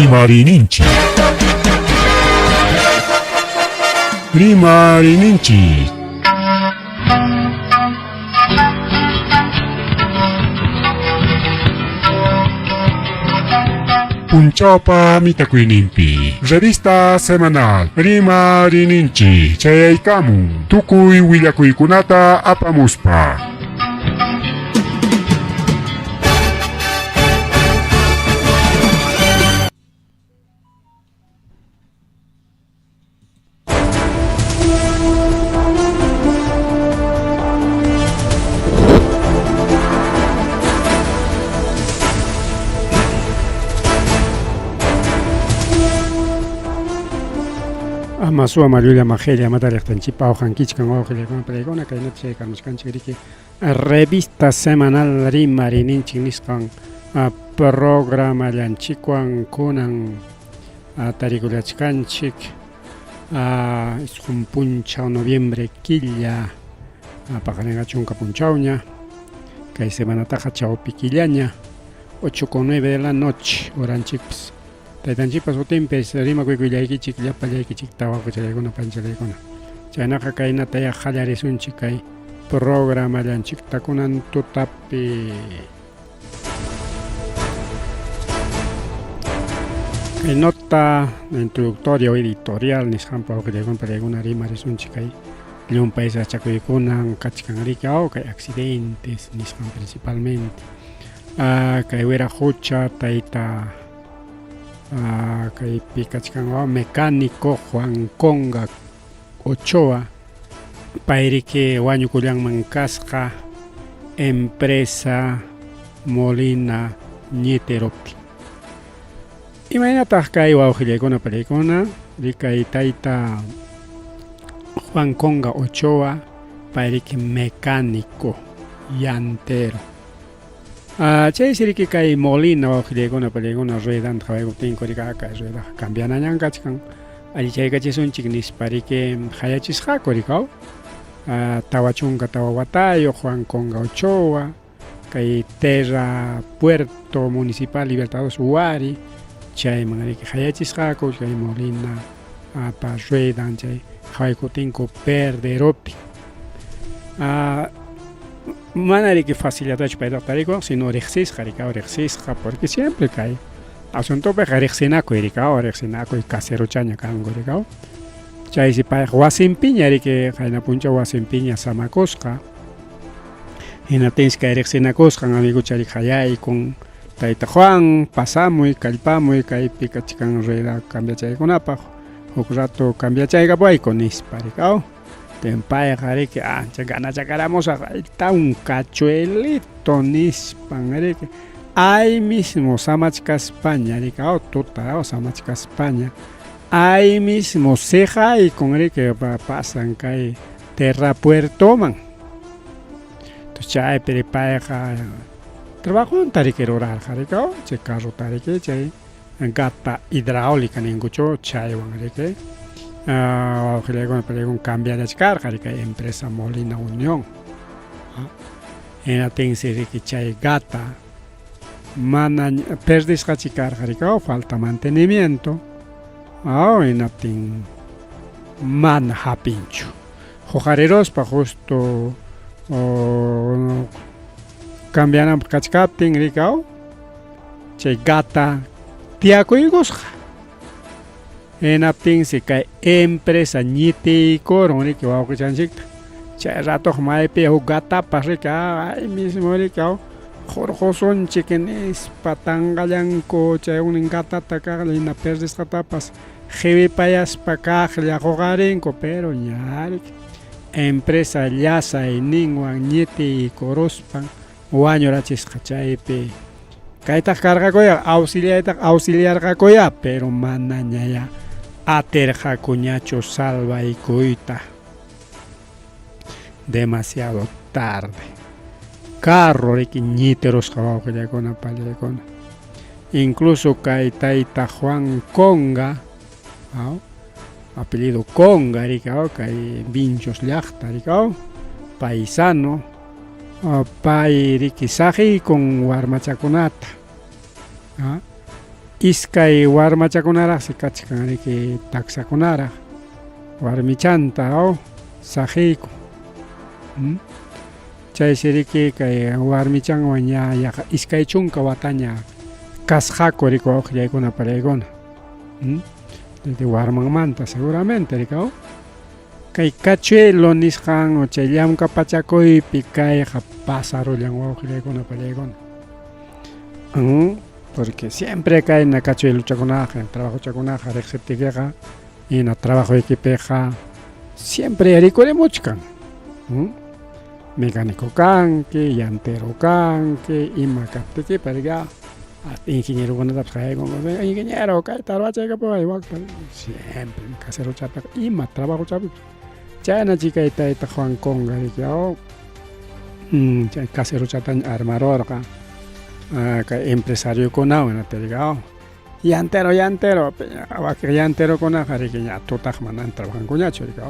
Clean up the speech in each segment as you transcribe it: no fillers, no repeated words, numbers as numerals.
Rimarininchik. Rimarininchik. Punchawpa mitakuyninpi revista semanal Rimarininchik chayaykamun tukuy willakuykunata apamuspa. Ama suwa mallulla majella amata llaqtanchikpa awqankichkan wawqillakuna paykuna kaynata chaykamuchkanchik riki revista semanal rimarininchik nisqan programallanchikwan kunan tarikullachkanchik isqun punchaw noviembre killa paqarinqa chunka punchawña kay semanataqa chawpi killaña 8 con 9 de la noche horanchikpas taytanchikpa sutinpis rimakuykullaykichik llapallaykichikta wawqichallaykuna panchallaykuna chaynaqa kaynataya qallarisunchik kay programallanchikta kunan tutapi. Kay nota introductoria o editorial nisqanpa wawqillaykuna pallaykuna rimarisunchik kay llumpay sasachakuykunan kachkan riki aw kay accidentes nisqan principalmente kay wiraqucha tayta kaypi kachkan mecánico Juan Conga Ochoa payriki wañukullanman kasqa empresa Molina Ñiteropi. Imaynataq kay wawqillaykuna pallaykuna rikay tayta Juan Conga Ochoa payriki mecánico llantero. Chaysi riki kay Molina wawqillaykuna pallaykuna ruedanta qhawaykuptinku riki kay ruedaqa cambianañan kachkan allichaykachisunchik nispa riki hayachisqaku riki aw 44 watayuq Juan Conga Ochoa kay Terra Puerto Municipal Libertador Huari chayman riki hayachisqaku chay Molina pa ruedan chay qhawaykuptinku perderoptin. Mana riki facillatachu paytaqa tarikun sino riqsisqa riki riqsisqa porque siempre kay asuntopiqa riqsinakuy riki riqsinakuy caserochaña kanku riki chaysi payqa wasinpiña riki qayna punchaw wasinpiña samakusqa hinaptinsi kay riqsinakusqan amigucha riki hayaykun tayta Juan pasamuy kallpamuy kaypi kachkan rueda cambiachaykunapaq huk rato cambiachaykapuwayku nispa riki Payqa riki ancha ganachakaramusaq ayta un cachuelito nispan riki ahí mismo samachkaspaña riki aw tuta samachkaspaña ahí mismo siqaykun riki pasan kay terrapuertoman chaypi payqa trabajonta riki rurarqa riki chay carrota riki chay gata hidráulica ninkuchu chaywan riki wawqillaykuna pallaykuna cambiarachkarqa riki empresa Molina Unión hinaptinsi riki chay gata mana perdisqachi karqa riki falta mantenimiento hinaptin mana hapinchu huqariruspa justo cambiananpaq kachkaptin riki chay gata tiyakuykusqa hinaptinsi kay empresa ñitiykurun riki wawqichanchikta chay ratoq maypi huk gatapas riki ay mismo riki hurqusunchik nispa tanqallanku chay huknin gatata kaqlla hina perdisqatapas qiwipayaspa kaqlla quqarinku pero ña riki empresa llasayninwan ñitiykuruspan wañurachisqa chaypi kaytaq karqakuya auxiliaytaq auxiliarqakuya pero manañaya atirqakuñachu salvaykuyta demasiado tarde carro riki ñitirusqa wawqillaykuna pallaykuna incluso kay tayta Juan Conga apellido Conga riki kay Vinchos llaqta riki paisano pay riki saqiykun warmachakunata. Iskay warmachakunaraqsi kachkan riki taksakunaraq warmichanta aw saqiyku. Chaysi riki kay warmichanwan ña yaqa 20 wataña kasqaku riki wawqillaykuna pariaykuna. Desde warmanmanta seguramente riki aw. Kay cachuelo nisqan chay llamkapachakuypi kayqa pasarullan wawqillaykuna pariaykuna. Porque siempre kayna cachuelochakunaqa trabajochakunaqa riqsiptikiqa hina trabajoykipiqa siempre rikurimuchkan. Mecánico kanki, llantero kanki, ima kaptikipas riki hasta ingenierokunatapas qayaykunku, ingeniero kayta ruwachaykapuway wakta siempre caserochapiqa ima trabajochapipas. Chayna chikay tayta Juan Conga riki chay caserochataña armarurqa kay empresariokunawan riki llantero llantero wakin llanterokunaqa riki ña tutaq manan trabajankuñachu riki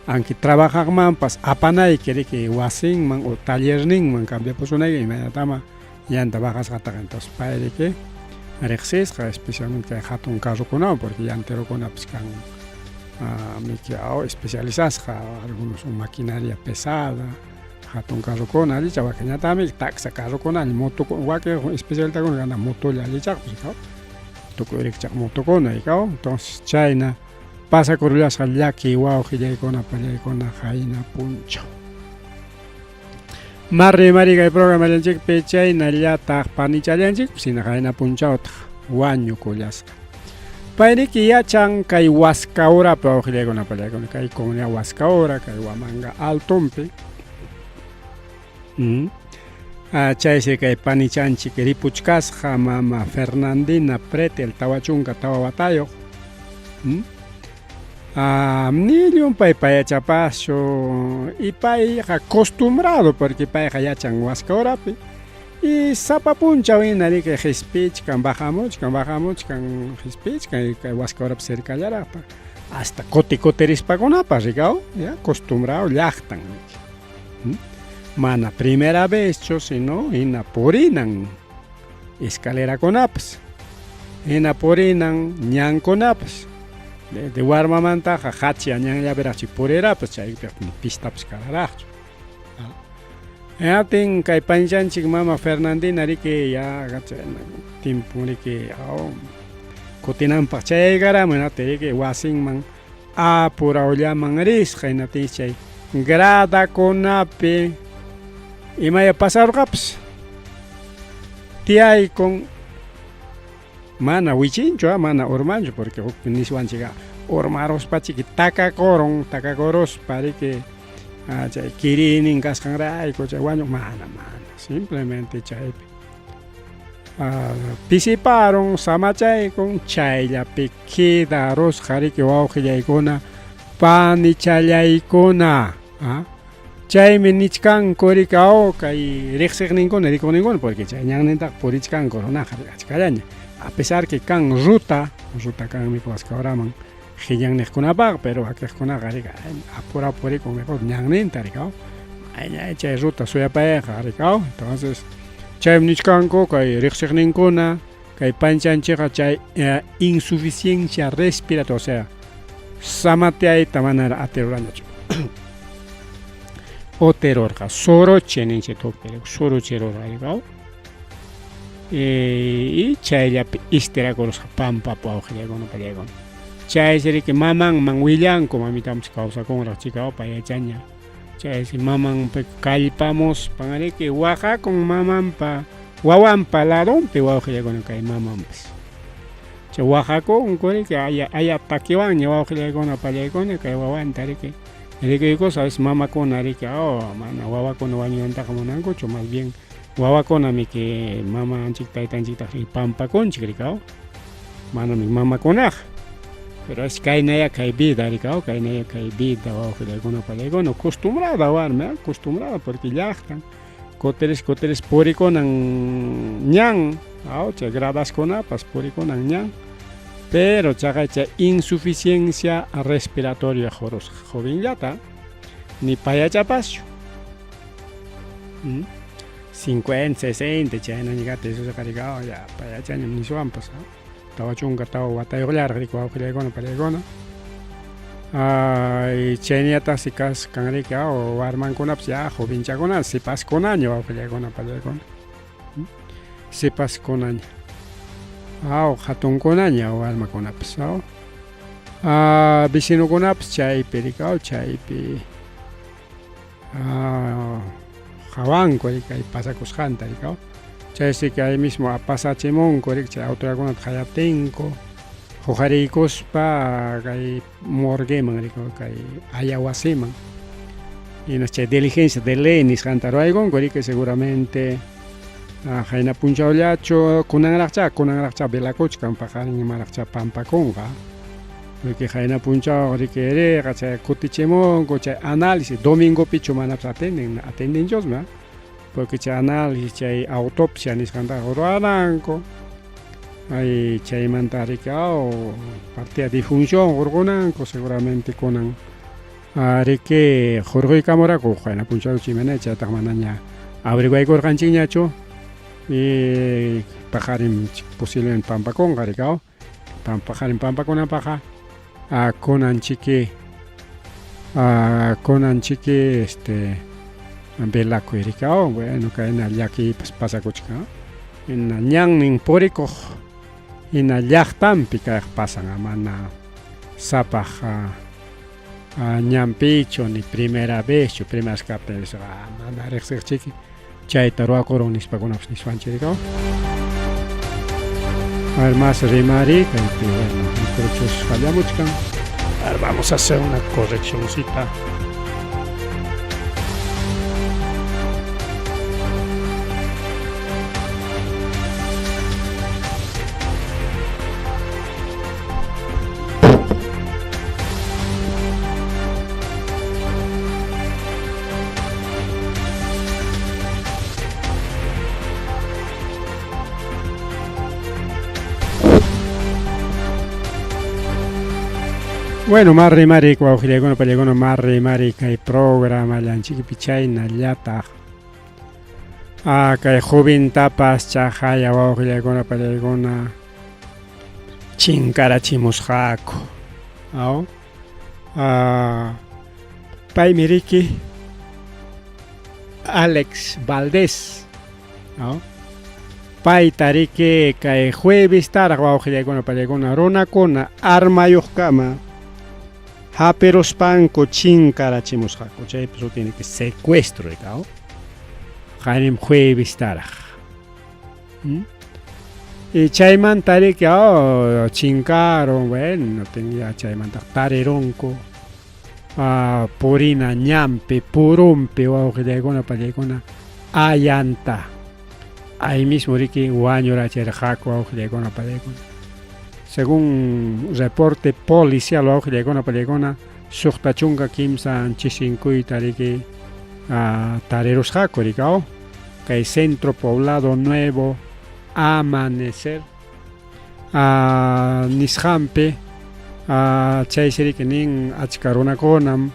aunque trabajaqmanpas apanayki riki wasinman o tallerninman cambiapusunayki imaynatama llanta bajasqataqa. Entonces pay riki riqsisqa especialmente kay hatun carrokunawan porque llanterokunapas kan miki especializasqa algunos maquinaria pesada hatun carrokuna allichaq, wakinñataqmi taksa carrokuna moto wakin especialidadkuna kana motolla allichaqpas tukuy rikchaq motokuna entonces chayna pasakurullasqa llaki wawqillaykuna pallaykuna qayna punchaw. Marri mari kay programallanchikpi chaynallataq panichallanchikpas hina qayna punchawtaq wañukullasqa. Payriki yachan kay Huascaurapi wawqillaykuna pallaykuna kay comunidad Huascaura kay Huamanga Altompi. Chaysi kay panichanchik ripuchkasqa mama Fernandina Pretel 44 watayuq. Ni llumpay payachapaschu y payqa costumbrado porque payqa yachan Huascaurapi y sapa punchaw hina riki qispichkan bajamuchkan bajamuchkan qispichkan kay Huascaurapi cercallaraqta hasta kuti kutirispakunapas riki ya costumbrado llaqtan riki. Mana primera vezchu sino hina purinan escalerakunapas hina purinan ñankunapas de warmamantaqa hachya ñanllapiraqchi purirapas chaypiqa pistapas kararaqchu. Hinaptin kay panchanchik mama Fernandina riki ya timpun riki kutinanpaq chayaykaramun hinaptin riki wasinman apurawllaman risqa hinaptin chay gradakunapi imaya pasarurqapas tiyaykun mana wichinchu mana urmanchu porque huk niswanchik urmaruspachiki takakurun takakuruspa riki chay kiriynin kasqanrayku chay wañuq mana mana simplemente chaypi pisiparun samachaykun chayllapi quedarusqa riki wawqillaykuna panichallaykuna. Chaymi nichkanku riki kay riqsiqninkuna rikuqninkuna porque chay ñannintaqa purichkanku runaqa achkallaña a pesar que kan ruta ruta kanmi Huascauraman qillanniqkunapaq pero wakiqkunaqa riki apurao purikun mejor ñanninta riki mayña chay ruta suyapayqa riki entonces chaymi nichkanku kay riqsiqninkuna kay panchanchikqa chay insuficiencia respiratoria o sea samateayta manara atirurqañachu oterurqa soroche ninchik sorocherurqa riki y chayllapi istirakurusqa pampapi wawqillaykuna pallaykuna chaysi riki mamanman willanku mamitanpas kawsakunraq chika payachaña chaysi mamanpi kallpamuspan riki waqakun mamanpa wawanpa ladonpi wawqillaykuna kay mamanpas chay waqakunku riki aya takiwanña wawqillaykuna pallaykuna kay wawanta riki rikuykuspa a veces mamakuna riki mana wawakuna wañunantaqa munankuchu más bien wawakuna miki mamanchik taytanchiktaq pampakunchik riki manami mamakunaqa pero es kaynaya kay vida riki kaynaya kay vida wawqillaykuna pallaykuna acostumbrada warmi acostumbrada porque llaqtan kutiris kutiris purikunan ñan chay gradaskunapas purikunan ñan pero chaqay chay insuficiencia respiratoria qurusqa jovenllata ni payachapaschu 50, 60 chaynañikata Jesusqa riki ya payachañam niswanpas. 44 watayuqllaraq riki wawqillaykuna pallaykuna. Ay chayñataqsi kaskan riki warmankunapas ya jovenchakuna sipaskunaña wawqillaykuna pallaykuna. Sipaskunaña. Aw hatunkunaña warmakunapas aw. Vecinokunapas chaypi riki aw chaypi qawanku riki kay pasakusqanta riki aw. Chaysi kay mismo pasachimunku riki chay autoridadkunata qayaptinku huqariykuspa kay morgueman riki kay aya wasiman. Hinas chay diligencia de ley nisqanta ruwaykunku riki seguramente qayna punchawllachu kunanraqchá kunanraqchá velakuchkan paqarin imaraqchá pampakunqa. Porque qayna punchaw riki riqa chay kutichimunku chay análisis domingopichu manapas atenden atendenchusmi porque chay análisis chay autopsia nisqantaqa ruwananku. Ay chaymanta riki aw partida difunción hurqunanku seguramente kunan riki hurquykamuraku qayna punchaw chimana chaytaq manaña averiguaykurqanchikñachu y paqarin posiblemente pampakunqa riki aw paqarin pampakunanpaqqa kunan chiki kunan chiki este velakuy riki aw bueno kayna llakiypas pasakuchkan hina ñannin purikuq hina llaqtanpi kayqa pasan mana sapaq ñanpichu ni primera vezchu primera vez kaptin mana riqsiqchiki chayta ruwakurun nispakunapas nispanchik riki aw. A ver, más rimari, kaypi bueno, microchus fallamuchkan. A ver, vamos a hacer una correccioncita. Bueno, más rimari wawqillaykuna pallaykuna más rimari kay programa llanchikpi chaynallataq kay joventapas chaqaya wawqillaykuna pallaykuna chinkarachimusqaku aw paymi riki Alex Valdés aw payta riki kay jueves taraq wawqillaykuna pallaykuna runakuna armayuqkama hapiruspanku chinkarachimusqaku chaypi sutin riki secuestro riki aw qarim jueves taraq y chaymanta riki aw chinkarun bueno ya chaymanta tarirunku purina ñanpi purunpi wawqillaykuna pallaykuna ayanta ahí mismo riki wañurachirqaku wawqillaykuna pallaykuna según reporte policial wawqillaykuna pallaykuna 63 chisinkuyta riki tarirusqaku riki aw kay centro poblado nuevo amanecer nisqanpi chaysi riki nin achka runakunam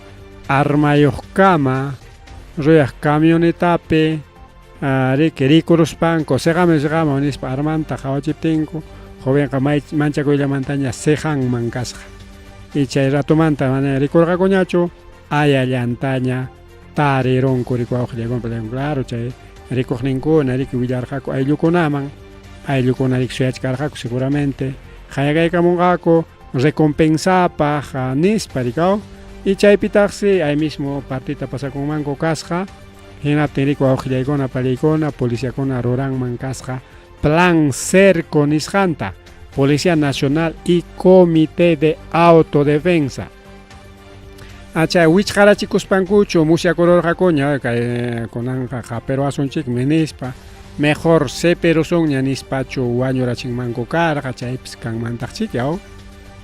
armayuqkama ruyaq camionetapi riki rikuruspanku siqamuy siqamuy nispa armanta qhawachiptinku jovenqa manchakuyllamantaña siqanman kasqa y chay ratumanta mana rikurqakuñachu ayallantaña tarirunku riki wawqillaykuna claro chay rikuqninkuna riki willarqaku ayllukunaman ayllukuna riki suyachkarqaku seguramente qayakaykamunqaku recompensapaq nispa riki aw y chaypitaqsi ahí mismo partita pasakunmanku kasqa hinaptin riki wawqillaykuna pallaykuna policiakuna ruranman kasqa plan cerco nisqanta Policía Nacional y Comité de Autodefensa. Chay wichqarachikuspankuchu musyakururqakuña kay kunanqa hapiruwasunchikmi nispa mejor seperusunña nispachu wañurachinmanku karqa chaypis kanmantaqchiki aw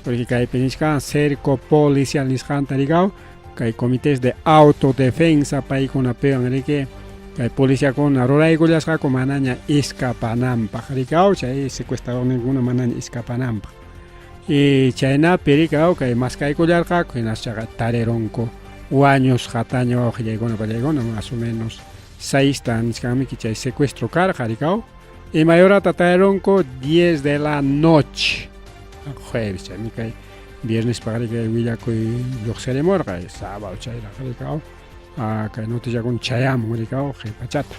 porque kaypi nichkan cerco policial nisqanta riki aw kay comités de autodefensa paykunapiwan riki kay policiakuna ruraykullasqaku manaña escapananpaq riki aw chay secuestradorninkuna manaña escapananpaq y chaynapi riki aw kay maskaykullarqaku hinaschaqa tarirunku wañusqataña wawqillaykuna pallaykuna más o menos 6 ta nichkanmiki chay secuestro karqa riki aw imay horata tarirunku 10 de la noche. Jueves chaymi kay viernes paqari kay willakuy lluqsirimurqa sábado chayraq rikaw kay noticiakuna chayamun rikaw qhipachata.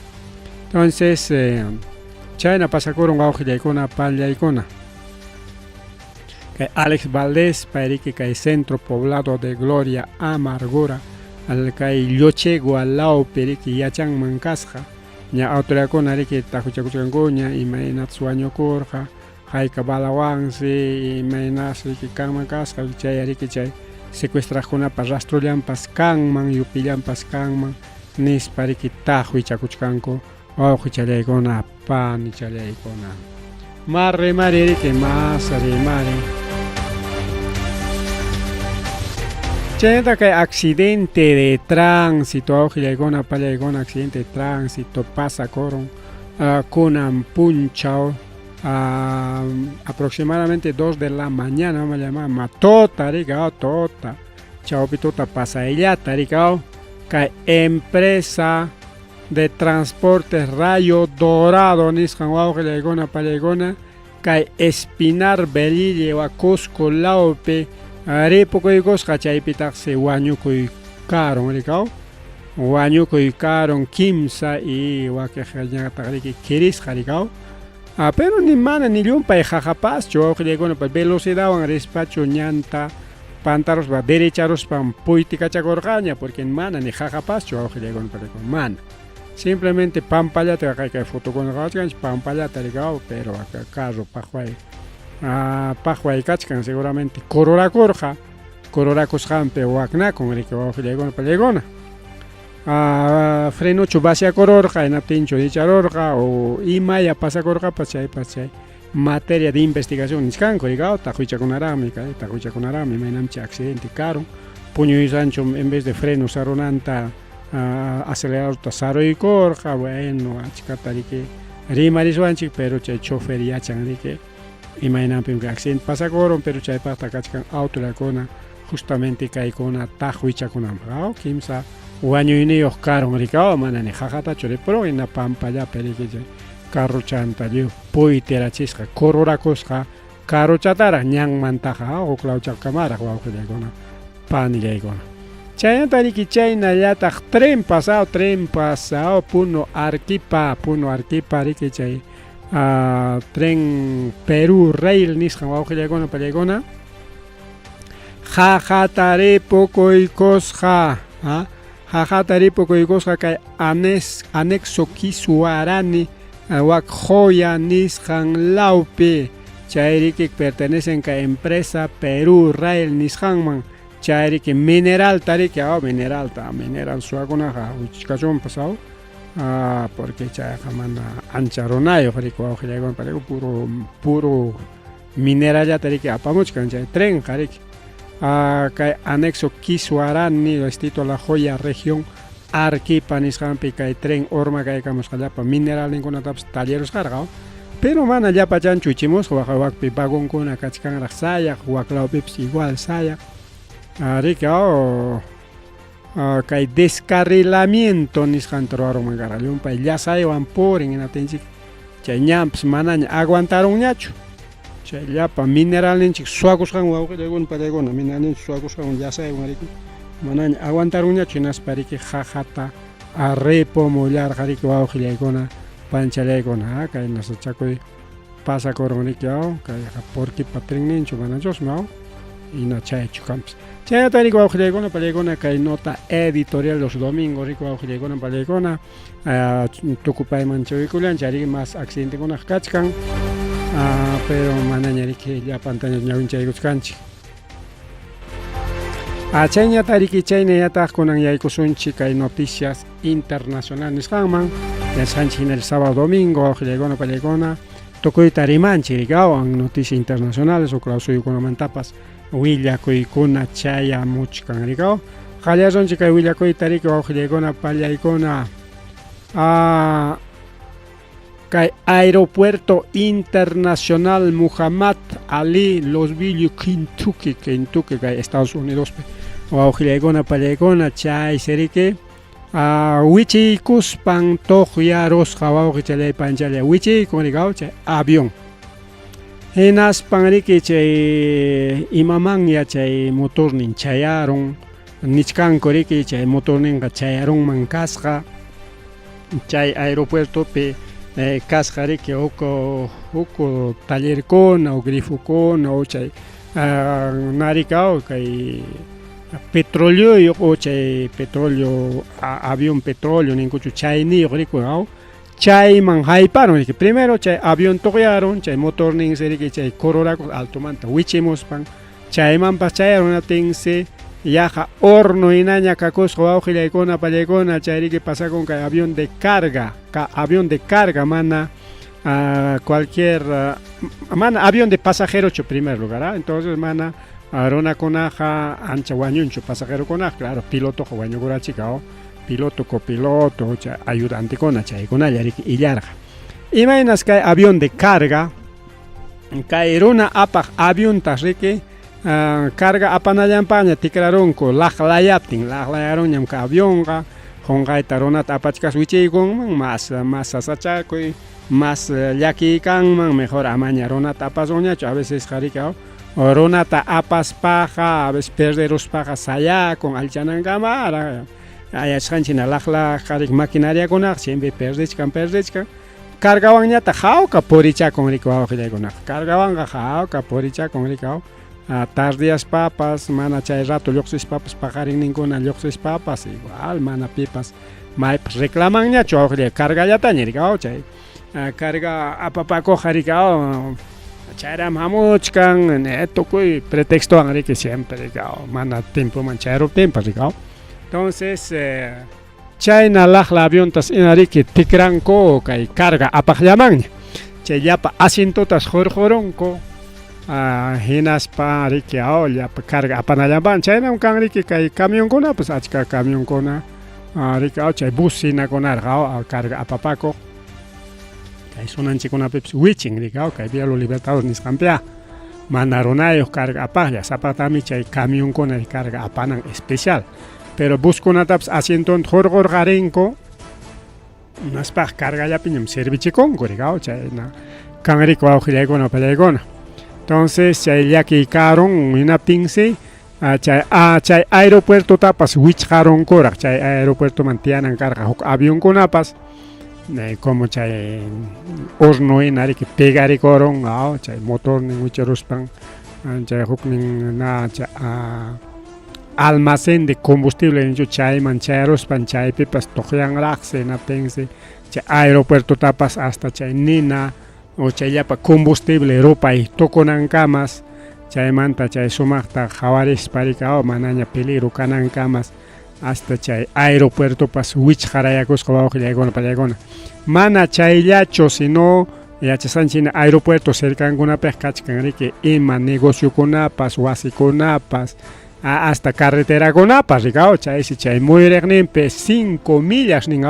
Entonces chayna pasakurun wawqillaykuna pallaykuna. Kay Alex Valdés payriki kay Centro Poblado de Gloria Amargura kay Llochegua lawpi riki yachanman kasqa ña autoridadkuna riki taquchakuchkankuña imaynatas wañukurqa hayka balawansi imaynas riki kanman kasqa chay riki chay secuestraqkunapa rastrollanpas kanman yupillanpas kanman nispa riki taqwichakuchkanku wawqichallaykuna panichallaykuna mas rimari riki mas rimari chaynata kay accidente de tránsito wawqillaykuna pallaykuna accidente de tránsito pasakurun kunan punchaw aproximadamente 2 de la mañana vamos a llamar matota rikaw tota chawpi tuta pasayllata rikaw kay empresa de transportes Rayo Dorado nisqan wawqillaykuna pallaykuna kay Espinar Belille wa Cusco lawpi ripukuykusqa chaypitaqsi wañukuy karun rikaw wañukuy karun kimsa y wakiqñataq riki kirisqa rikaw pero ni mana ni llumpay qaqapaschu wawqillaykuna velocidadwan rispachu ñanta pantaruspa derecharuspa puytikachakurqaña porque mana ni qaqapaschu wawqillaykuna mana simplemente pampallata kay fotokuna qawachkanchik pampallata rikaw pero acá carro paqway paqway kachkan seguramente kururakurqa kururakusqanpi waknakun riki wawqillaykuna pallaykuna frenochu vaciakururqa hinaptinchu richarurqa o imaya pasakurqapas chaypas chay materia de investigación nichkanku rikaw taqwichakunaraqmi kay taqwichakunaraqmi imaynamchi accidente karun puñuysanchu en vez de freno sarunanta aceleradorta saruykurqa bueno achkata riki rimariswanchik pero chay chofer yachan riki imaynanpim kay accidente pasakurun pero chaypaqta kachkan autoridadkuna justamente kaykuna taqwichakunanpaq kimsa wañuyniyuq karun rikaw mana ni qaqatachu ripurun hina pampallapi riki chay carrochanta lliw puytirachisqa kururakusqa carrochataraq ñanmantaqa huk lawchakamaraq wawqillaykuna panillaykuna chaynata riki chaynallataq tren pasao Puno Arequipa riki chay tren Perú Rail nisqan wawqillaykuna pallaykuna qaqataripukuykusqa qaqataripukuykusqa kay anexo Kisuarani wak Joya nisqan lawpi chay riki pertenecen kay empresa Perú Rail nisqanman chay riki mineralta riki mineralta mineral suwakunaqa wichkachunpas porque chayqa mana ancha runayuq riki wawqillaykuna pariku puro minerallata riki apamuchkan chay trenqa riki kay anexo Kisuarani distrito La Joya región Arequipa nisqanpi kay tren urmakaykamusqallapa mineralninkunatapas tallerusqarqa pero mana llapachanchu ichimusqa waqawakpi vagonkuna kachkanraq sayaq waklawpipas igual sayaq riki kay descarrilamiento nisqanta ruwarunman karqa llumpay llasaywan purin hinaptinchik chay ñanpas manaña aguantarunñachu chay llapa mineralninchik suwakusqan wawqillaykuna pallaykuna mineralninchik suwakusqan llasaywan riki manaña aguantarunñachu hinaspa riki qaqata ripumullarqa riki wawqillaykuna panchallaykuna kay nasachakuy pasakurun riki kayqa Porquipa trenninchu manachusmi hina chaychu kanpas chaynata riki wawqillaykuna pallaykuna kay nota editorial los domingos riki wawqillaykuna pallaykuna tukupayman chaykullanchik riki mas accidentekunaqa kachkan pero manaña riki llapantaña ñawinchaykuchkanchik chayñata riki chaynallataq kunan yaykusunchik kay noticias internacional nisqanman yachasqanchik hina el sábado domingo wawqillaykuna pallaykuna tukuyta rimanchik rikawan noticias internacionales huk law suyukunamantapas willakuykuna chayamuchkan rikaw qallasunchik kay willakuyta riki wawqillaykuna pallaykuna kay Aeropuerto Internacional Muhammad Ali Louisville Kentucky Kentucky kay Estados Unidospi wawqillaykuna pallaykuna chaysi riki wichiykuspan tuqyarusqa wawqichallay panchallay wichiykun rikaw chay avión. Hinaspan riki chay imamanya chay motornin chayarun nichkanku riki chay motorninqa chayarunman kasqa chay aeropuertopi kasqa riki huk huk tallerkuna o grifokuna o chay narikaw kay petroleoyuq o chay petróleo avión petróleo ninkuchu chayniyuq riku aw chayman hayparun riki primero chay avión tuqyarun chay motorninsi riki chay cororakuq altomanta wichimuspan chaymanpas chayarun hinaptinsi yaqa horno hinaña kakusqa wawqillaykuna pallaykuna chay riki pasakun kay avión de carga ka avión de carga mana cualquier mana avión de pasajerochu primer lugar entonces mana runakunaqa ancha wañunchu pasajerokunaqa claro pilotoqa wañukurachika piloto copiloto chay ayudantekuna chaykunalla riki illarqa imaynas kay avión de carga kay runa apaq aviontas riki carga apanallanpaqña tikrarunku laqlayaptin laqlayarunñam kay avionqa qunqayta runata apachkas wichiykunman mas mas sasachakuy mas llakiy kanman mejor amaña runata apasunñachu a veces riki runata apaspaqa a veces perderuspaqa sayakun allichanankamaraq yachasqanchik hina laqla riki maquinariakunaqa siempre perdichkan perdichkan cargawanñataq hawka purichakun riki wawqillaykunaqa cargawanqa hawka purichakun riki tardiyaspapas mana chay rato lluqsispapas paqarinninkuna lluqsispapas igual mana pipas maypas reclamanñachu wawqillay cargallataña riki chay carga apapakuqqa riki chayram hamuchkan tukuy pretextowan riki siempre riki mana tiempoman chayaruptinpas riki entonces chayna laqla aviontas hina riki tikranku kay carga apaqllamanña chay llapa asientotas hurqurunku hinaspa riki llapa carga apanallanpaq chaynam kan riki kay camionkunapas achka camionkuna riki chay bus hinakunarqa carga apapakuq kay zonanchikkunapipas wichin riki kay Vía Los Libertadores nisqanpiqa mana runayuq carga apaqlla sapaqtami chay camionkuna carga apanan especial pero buskunatapas asientonta hurqurqarinku hinaspaqa cargallapiñam servichikunku riki chayna kan riki wawqillaykuna pallaykuna entonces chay llakiy karun hinaptinsi chay chay aeropuertotapas wichqarunkuraq chay aeropuertoman tiyanan karqa huk avionkunapas como chay horno hina riki pegarikurun chay motornin wichiruspan chay huknin na chay almacén de combustible ninchu chayman chayaruspan chaypipas tuqyanraqsi hinaptinsi chay aeropuertotapas hasta chay nina o chay llapa combustible rupay tukunankamas chaymanta chay sumaqta qhawarispa riki manaña peligro kanankamas hasta chay aeropuertopas wichqarayakusqa wawqillaykuna pallaykuna mana chayllachu sino yachasqanchik hina aeropuerto cercankunapiqa kachkan riki ima negociokunapas wasikunapas hasta carreterakunapas riki chaysi chay muyuriqninpi 5 millas nin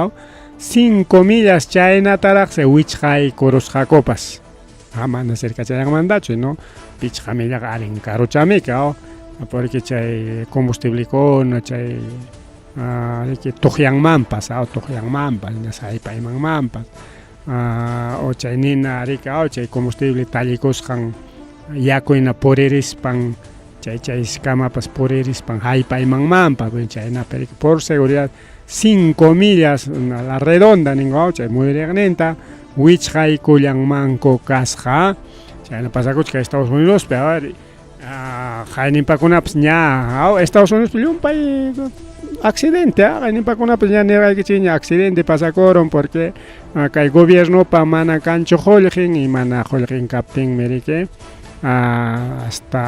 5 millas chaynataraqsi wichqaykurusqakupas mana cercachallanmantachu no 5 millaqa allin karuchamiki porque chay combustiblekuna chay riki tuqyanmanpas tuqyanmanpas haypaymanmanpas o chay nina riki chay combustible tallikusqan yaku hina puririspan chay chayskamapas puririspan haypaymanmanpas chaynapi riki por seguridad 5 millas a la redonda ningo chay muyuriqninta wichqaykullanmanku kasqa chayna pasakuchka Estados Unidospi a ver qayninpakunapas ña Estados Unidos llumpay accidente qayninpakunapas ña nirqaykichikña accidente pasakurun porque kay gobiernopa mana kanchu qullqin y mana qullqin kaptinmi riki hasta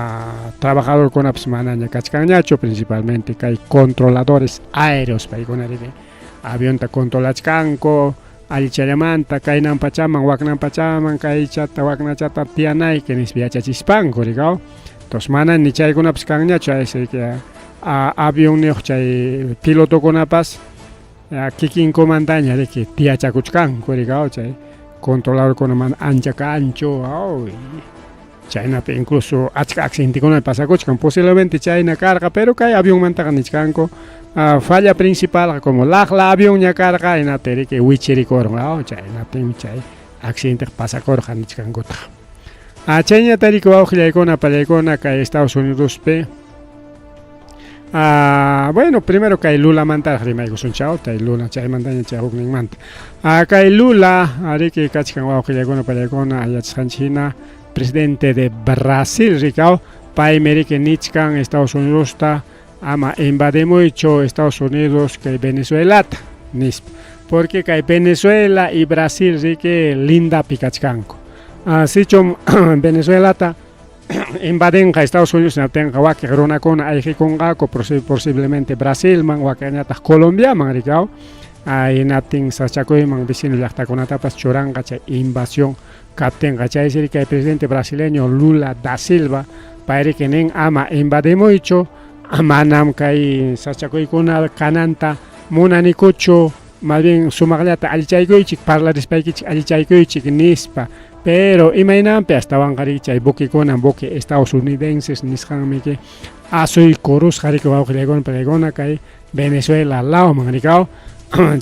trabajadorkunapas manaña kachkanñachu principalmente kay controladores aéreos paykuna riki avionta controlachkanku allichallamanta kaynan pachaman waknan pachaman kaychata waknachata tiyanayki nispa yachachispanku riki entonces mana ni chaykunapas kanñachu riki avionniyuq chay pilotokunapas kikinkumantaña riki tiyachakuchkanku riki chay controladorkuna mana ancha kanchu chaynapi incluso achka accidentekuna pasakuchkan posiblemente chayna karqa pero kay avionmantaqa nichkanku falla principalqa como laqla avionña karqa hinaptin riki wichirikurun chaynaptinmi chay accidenteqa pasakurqa nichkankutaq. Chayñata riki wawqillaykuna pallaykuna kay Estados Unidospi. Bueno, primero kay Lulamantaraq rimaykusun chaw, tay Lula chaymantaña chay hukninmanta. Kay Lula riki kachkan wawqillaykuna pallaykuna yachasqanchik hina presidente de Brasil rikaw, paymi riki nichkan Estados Unidosta ama invadimuychu Estados Unidos kay Venezuelata nispa. Porque kay Venezuela y Brasil riki lindapi kachkanku. Sichum Venezuelata invadinqa Estados Unidos hinaptinqa wakiq runakuna ayqikunqaku posiblemente Brasilman, wakinñataq Colombiaman rikaw. Hinaptin sasachakuyman vecino llaqtakunatapas churanqa chay invasión kaptinqa. Chaysi kay presidente brasileño Lula da Silva pay riki nin ama invadimuychu, manam kay sasachakuykuna kananta munanikuchu, más bien sumaqllata allichaykuychik, parlarispaykichik allichaykuychik nispa. Pero imaynanpi astawanqa riki chay buquekuna, buque estadounidenses nisqanmi asuykurusqa riki wawqillaykuna pallaykuna kay Venezuela lawman rikaw.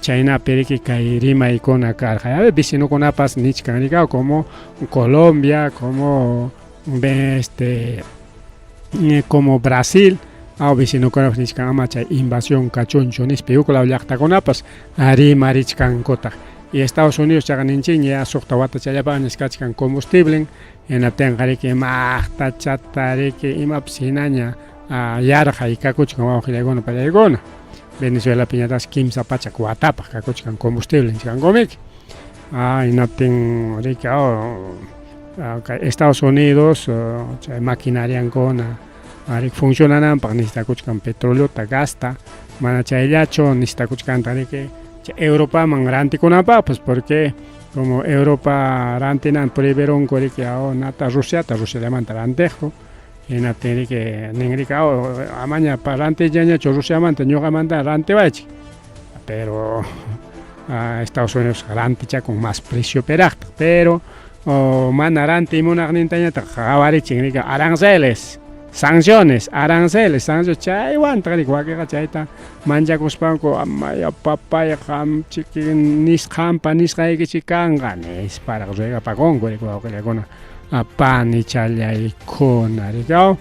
Chaynapi riki kay rimaykuna karqa. Vecinokunapas nichkan rikaw como Colombia, como como Brasil, aw vecinokunapas nichkan ama chay invasión kachunchu nispa huk law llaqtakunapas rimarichkankutaq. Y Estados Unidos chaqa ninchikña ya suqta watachallapaqñas kachkan combustiblen, hinaptinqa riki maqtachata riki imapas hinaña yarqay kakuchkan wawqillaykuna pallaykuna. Venezuelapiñataqsi 300 watapaq kakuchkan combustible nichkankumiki. Hinaptin riki kay Estados Unidos chay maquinariankuna riki funcionananpaq necesitakuchkan petroleota, gasta, mana chayllachu necesitakuchkanta riki chay Europaman rantikunanpaqpas, porque como Europa rantinan prohibirunku riki nata Rusiata, Rusiallamanta rantiqku. Hinaptin riki nin riki amaña rantillañachu Rusiamanta, ñuqamanta rantiwaychik. Pero Estados Unidos rantichakun más precio peraqtaq, pero mana rantiy munaqnintañataq qawarichin riki aranceles, sanciones, aranceles, sanciones, chaywantaq riki wakinqa chayta manchakuspanku amaya papay qamchiki nisqanpa nisqaykichik kanqa nisparaq ruegapakunku riki wawqillaykuna panichallaykuna rikaw.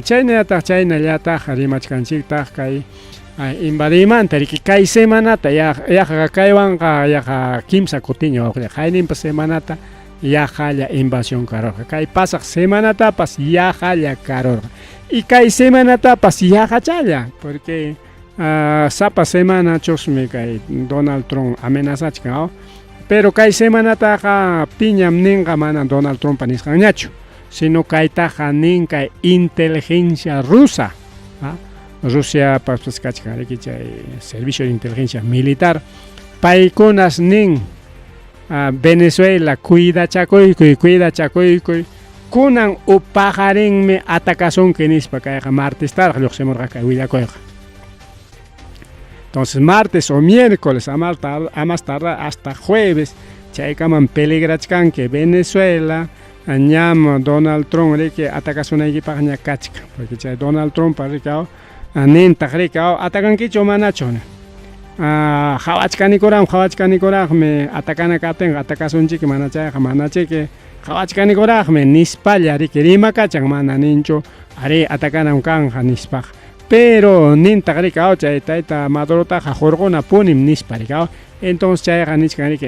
Chaynallataq chaynallataq rimachkanchiktaq kay invadiymanta riki kay semanata yaqa kaywanqa yaqa 3 kutiña wawqilla qayninpa semanata yaqalla invasión karurqa, kay pasaq semanatapas yaqalla karurqa y kay semanatapas yaqachalla, porque sapa semana chusmi kay Donald Trump amenazachkan, pero kay semanataqa piñam ninqa mana Donald Trumpa nisqanñachu, sino kaytaqa nin kay inteligencia rusa. Rusia pues kachkan riki chay servicio de inteligencia militar, paykunas nin Venezuela cuidachakuykuy, cuidachakuykuy, kunan upaqarinmi atakasunki nispa. Kayqa martestaraq lluqsimurqa kay willakuyqa. Entonces martes o miércoles a más tardar hasta jueves chaykaman peligrachkanki Venezuela, ñam Donald Trump riki atakasunaykipaqña kachkan, porque chay Donald Trump riki nintaq riki atakankichu manachu, qhawachkanikuraqmi, qhawachkanikuraqmi, atakana kaptinqa atakasunchiki, mana chayqa manachiki, qhawachkanikuraqmi nispalla riki rimakachan, mana ninchu ari atakanam kanja nispaqa. Pero nintaq riki chay tayta Madurotaqa hurqunapunim nispa riki. Entonces chayqa nichkan riki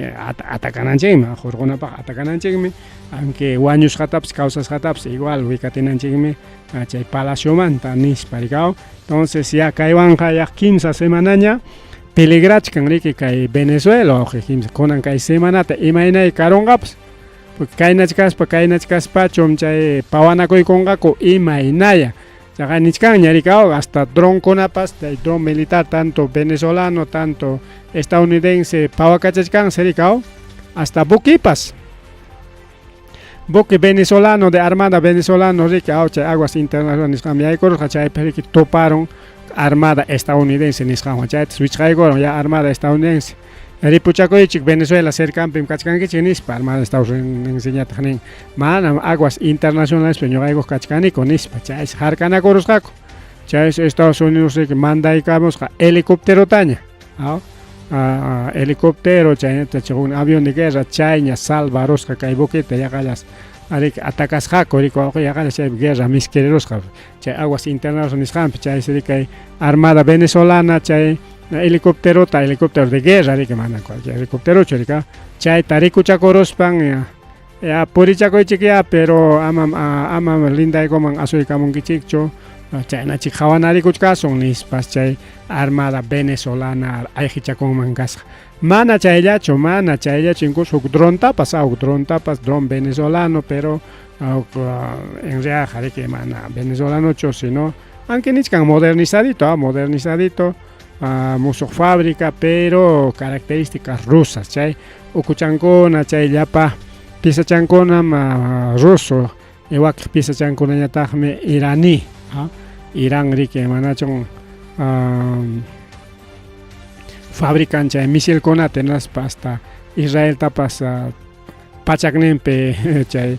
atakananchikmi, hurqunapaq atakananchikmi, aunque wañusqatapas kawsasqatapas igual wikatinanchikmi chay palaciomanta nispa riki. Entonces ya kaywanqa ya 3 semanaña peligrachkan riki kay Venezuela wawqi, kunan kay semanata imaynay karunqapas, porque kaynachkaspa kaynachkaspachum chay pawanakuykunqaku imaynaya. Chaqa nichkanña riki hasta dronkunapas, chay dron militar tanto venezolano tanto estadounidense pawakachachkansi riki, hasta buquipas. Buque venezolano de armada venezolano riki chay aguas internacionales nisqanmi yaykurusqa, chaypi riki tuparun armada estadounidense nisqanwan, chaytas wichqaykurun ya armada estadounidense. Ripuchakuychik Venezuela cercanpim kachkankichik nispa, armada estadounidenseñataq nin manam aguas internacionales ñuqaykuq kachkaniku nispa, chaysi harkanakurusqaku. Chaysi Estados Unidos riki mandaykamusqa helicópterotaña, helicóptero chaynata chay avión de guerra chayña salvarusqa kay buqueta yaqallas Ariki atacasqaku riki wawqi yaqalla chaypi guerra miskirirusqa chay aguas internas nisqanpi chaysi riki kay armada venezolana chay helicópterota helicóptero de guerra riki mana cualquier helicópterochu riki chayta rikuchakuruspan ya, ya purichakuychikyá pero amam amam lindaykuman asuykamunkichikchu chaynachik qawanarikuchkasun nispas chay armada venezolana ayqichakunman kasqa. Mana chayllachu, mana chayllachu, incluso huk drontapas, huk drontapas, dron venezolano, pero en realidad riki mana venezolanochu, sino aunque nichkan modernizadito, modernizadito, musuq fábrica, pero características rusas, chay ukuchankuna, chay llapa piezachankunam ruso, wakiq piezachankunañataqmi iraní, Irán riki manachun fabrican chay misilkunata hinaspa hasta Israeltapas pachakninpi chay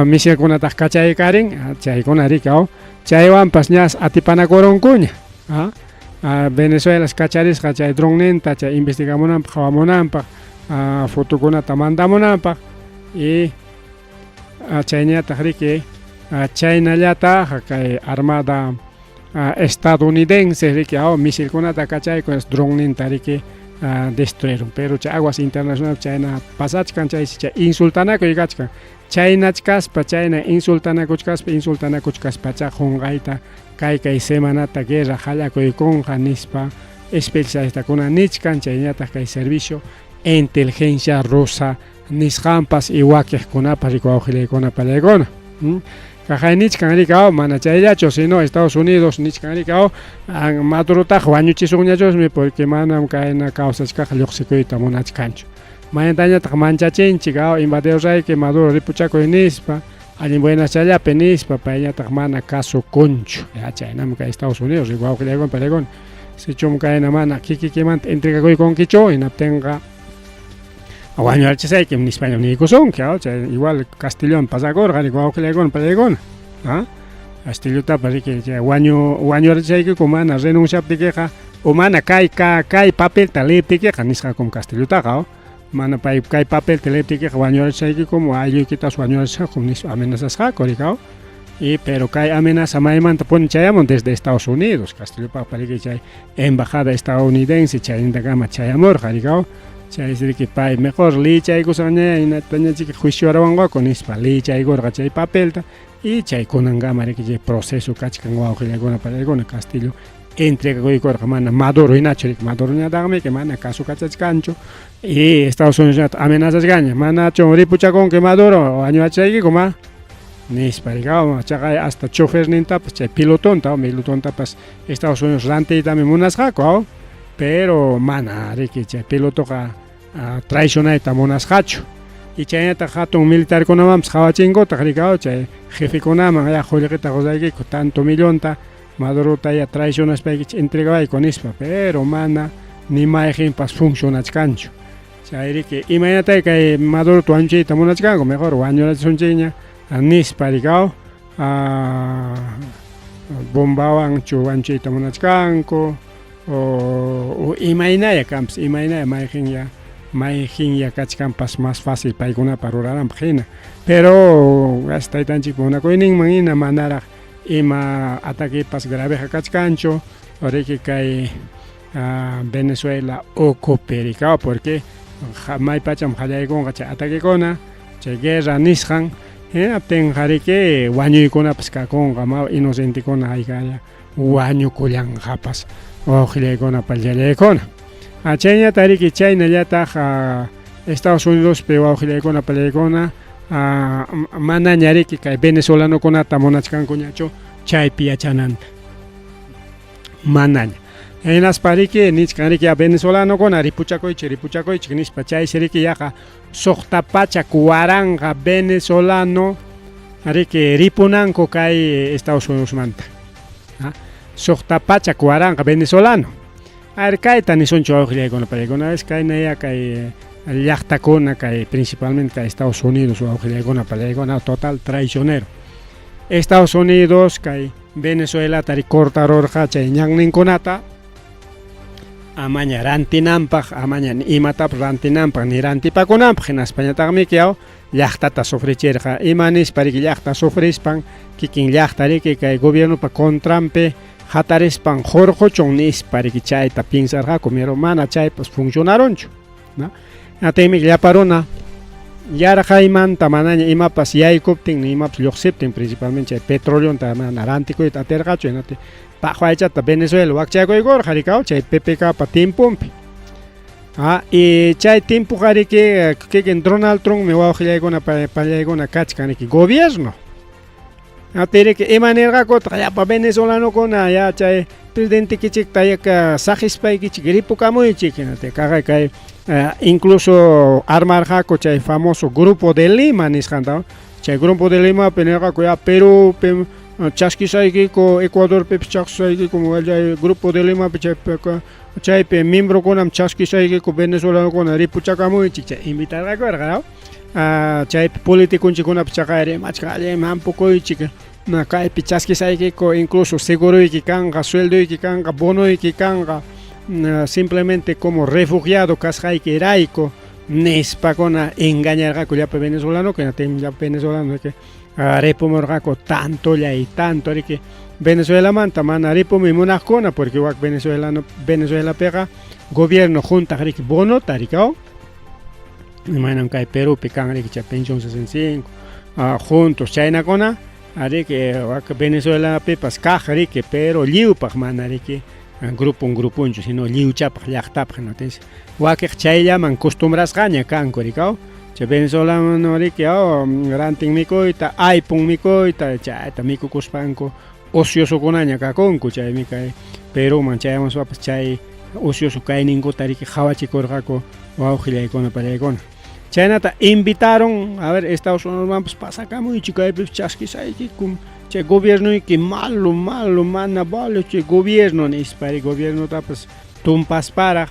misilkunataq kachaykarin chaykuna riki chaywanpas ñas atipanakurunkuña Venezuelas kacharisqa chay dronninta chay investigamunanpaq qhawamunanpaq fotokunata mandamunanpaq y chayñataq riki chaynallataq kay armada estadounidense riki misilkunata kachayku dronninta riki destruyeron pero chay aguas internacional chayna pasachkan chaysi chay insultanakuy kachkan chaynachkaspa chayna insultanakuchkaspa insultanakuchkaspacha qunqayta kay kay semanata guerra qallakuykunqa nispa especialistakuna nichkan chayñataq kay servicio inteligencia rusa nisqanpas y wakiqkunapas riki wawqillaykuna pallaykuna. Kaqay nichkan riki mana chayllachu sino Estados Unidos nichkan riki Madurutaqa wañuchisunñachusmi porque manam kayna kawsachkaq lluqsikuyta munachkanchu. Mayantañataq manchachinchik invadirurayki Maduro ripuchakuy nispa allin buenaschallapi nispa payñataq mana kasukunchu. Ya chaynami kay Estados Unidos riki wawqillaykuna pallaykuna. Sichum kayna mana kikikimanta entregakuykunkichu hinaptinqa wañurachisaykim nispañam niykusunki chay igual Castillon pasakurqa riki wawqillaykuna pallaykuna. Castillutapas riki chay wañurachisaykiku mana renunciaptikiqa o mana kay kay papelta leeptikiqa nisqakum Castillutaqa mana pay kay papelta leeptikiqa wañurachisaykikum aylluykitapas wañurachisaqkum nispa amenazasqaku riki y pero kay amenaza maymanta puni chayamun desde Estados Unidos Castillupaq riki chay embajada estadounidense chaynintakama chayamurqa riki chaysi riki pay mejor lichaykusaqñaya hinatañachiki juiciorawanqaku nispa lichaykurqa chay papelta y chay kunankama riki chay proceso kachkan wawqillaykuna pallaykuna Castillo entregakuykurqa mana Maduro hinachu riki Maduroñataqmi mana kasukachachkanchu y Estados Unidos amenazachkanña manachu ripuchakunki Maduro wañurachaykiku ma nispa riki chaqay hasta chofernintapas chay pilotonta pilotontapas Estados Unidos rantiytami munasqaku pero mana riki chay pilotoqa traicionayta munasqachu y chaynataq hatun militarkunamanpas qawachinkutaq riki chay jefekunaman ya qullqita qusaykiku tanto millonta Madurota ya traicionaspaykichik entregawayku nispa pero mana ni mayqinpas funcionachkanchu chay riki imaynatay kay Madurota wañuchiyta munachkanku mejor wañurachisunchikña nispa riki bombawanchu wañuchiyta munachkanku o imaynaya kanpas imaynaya mayqinya mayqinya kachkanpas más fácil paykunapa rurananpaq hina pero taytanchikpa munakuyninman hina manaraq ima ataquepas graveqa kachkanchu riki kay Venezuela ukupi riki porque maypacham qallaykunqa chay ataquekuna chay guerra nisqan hinaptinqa riki wañuykunapas kakunqa ma inocentekuna haykalla wañukullanqapas wawqillaykuna pallallaykuna. Chayñataq riki chaynallataq Estados Unidospi wawqillaykuna pallaykuna manaña riki kay venezolanokunata munachkankuñachu chaypi yachananta manaña. Hinaspa riki nichkan riki venezolanokuna ripuchakuychik ripuchakuychik nispa chaysi riki yaqa 600,000 venezolano riki ripunanku kay Estados Unidosmanta. 600,000 venezolano. A ver, kayta nisunchu wawqillaykuna pallaykuna es kaynaya kay llaqtakuna kay principalmente kay Estados Unidos wawqillaykuna pallaykuna total traicionero. Estados Unidos kay Venezuelata cortarurqa chay ñanninkunata Amaña rantinanpaq, amaña ni imatapas rantinanpaq ni rantipakunanpaq, hinaspañataqmiki aw llaqtata sufrichirqa. Ima nispa riki llaqta sufrispan kikin llaqta riki kay gobiernopa contranpi hatarispan hurquchun nispa riki chayta piensarqaku, pero mana chaypas funcionarunchu, no? Hinaptinmi llapa runa yarqaymanta manaña imapas yaykuptin ni imapas lluqsiptin, principalmente chay petroleonta mana rantikuyta atirqachu, hinaptin paqu aychata Venezuela wakchakuykurqa rikaw chay PPKpa tiemponpi. Ah, y chay tiempoqa riki kikin Donald Trumpmi wawqillaykuna pallaykuna kachkan riki gobierno. Atiriki ima nirqakutaq llapa venezolanokuna ya chay presidentekichikta yaka saqispaykichik ripukamuychik hinate kaqay kay incluso armarqaku chay famoso Grupo de Lima nisqanta chay Grupo de Limapi nirqaku ya Perúpi chaskisaykiku Ecuadorpipas chaskisaykiku chay Grupo de Limapi chaypi chaypi miembrokunam chaskisaykiku venezolanokuna ripuchakamuychik chay invitarqaku chaypi politiconchikkunapas chaqayri machka allinmi hampukuychik kaypi chaskisaykiku incluso seguruyki kanqa sueldoyki kanqa bonoyki kanqa simplemente como refugiado kasqaykirayku nispakuna engañarqaku llapa venezolano llapa venezolano ripumurqaku tantolla y tanto riki Venezuelamanta mana ripumuy munaqkuna porque wak venezolano Venezuelapiqa gobierno juntaq riki bonota rikaw imaynam kay Perupi kan riki chay pensión 65 juntos chaynakuna riki wak Venezuelapipas kaq riki pero lliwpaq mana riki grupun grupunchu sino lliwchapaq llaqtapaq entonces wakiq chayllaman costumbrasqaña kanku rikaw chay venezolano riki rantin mikuyta aypun mikuyta chayta mikukuspanku ociosokunaña kakunku chaymi kay Peruman chayamuspapas chay ocioso kayninkuta riki qhawachikurqaku wawqillaykuna pallaykuna chaynata invitaron a ver Estados Unidosmanpas pasakamuychik kaypipas chaskisaykikum chay gobiernoyki malo malo mana vale chay gobierno nispari gobiernotapas tumpasparaq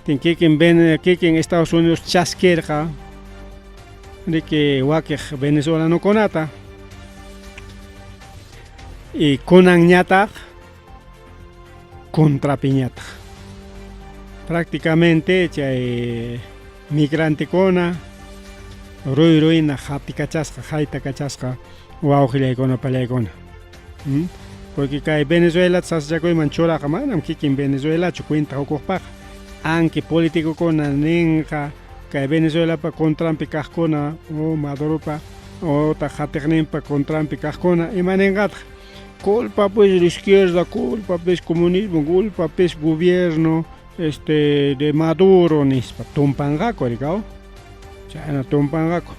kikin kikin Estados Unidos chaskirqa riki wakiq venezolanokunata y kunanñataq contrapiñataq prácticamente chay migrantekuna ruyruyna hatikachasqa haytakachasqa wawqillaykuna pallaykuna porque kay Venezuelata sasachakuyman churaqa manam kikin Venezuelachu cuenta hukuqpaqqa anki politicokuna ninqa kay Venezuelapa contranpi kaqkuna o Maduropa otaq qatiqninpa contranpi kaqkuna ima ninqataq culpa pues la izquierda, culpa pues comunismo, culpa pues gobierno de Maduro nispa tumpanqaku rikaw chayna tumpanqaku.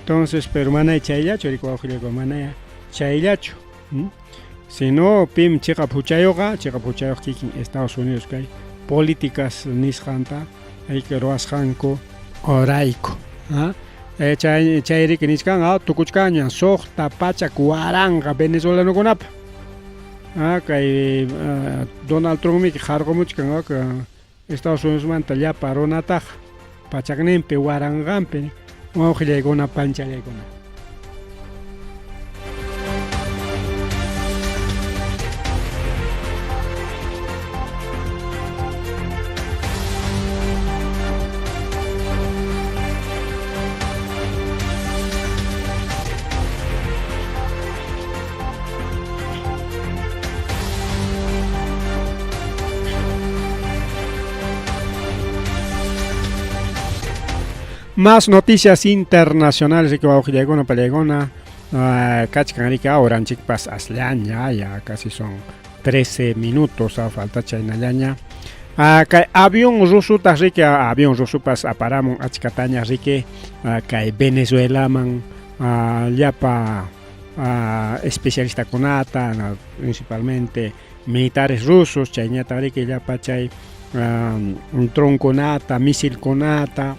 Entonces pero manay chayllachu riki wawqillaykuna manaya chayllachu sino pim chiqap huchayuqqa chiqap huchayuq kikin Estados Unidos kay políticas nisqanta ayki ruwasqanku orayku chay chay riki nichkan tukuchkanña 600,000 venezolanokunapa kay Donald Trumpmi qarqumuchkan Estados Unidosmanta llapa runataqa pachakninpi waranqanpi wawqillaykuna panchallaykuna. Más noticias internacionales que wawqillaykuna pallaykuna kachkan riki horanchikpas asllaña ya casi son 13 minutos falta chaynallaña kay avión rusutaq riki avión rusupas aparamun achkataña riki kay Venezuelaman llapa especialistakunata principalmente militares rusos chayñataq riki llapa chay dronkunata misilkunata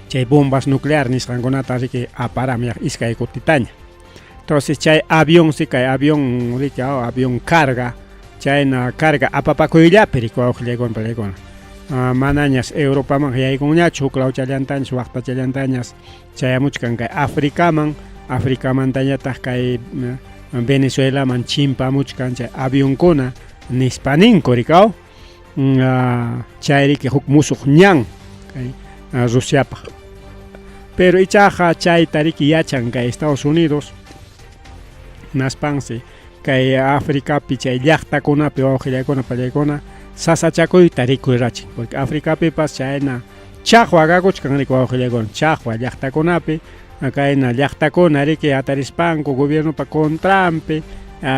chay bombas nuclear nisqankunata riki aparamun iskay kutitaña. Entonces chay avión si kay avión riki avión carga chayna carga apapakuyllapi riki wawqillaykuna pallaykuna manañas Europaman yaykunñachu huk lawchallantañas waqtachallantañas chayamuchkan kay Africaman Africamantañataq kay Venezuelaman chimpamuchkan chay avionkuna. Nispa ninku rikaw. Chayriki huk musuq ñan kay Rusiapaq. Pero ichaqa chayta riki yachan kay Estados Unidos naspansi kay Africapi chay llaqtakunapi wawqillaykuna pallaykuna sasachakuyta rikuyrachin porque Africapipas chayna chaqwa kakuchkan riki wawqillaykuna chaqwa llaqtakunapi kayna llaqtakuna riki hatarispanku gobiernopa contranpi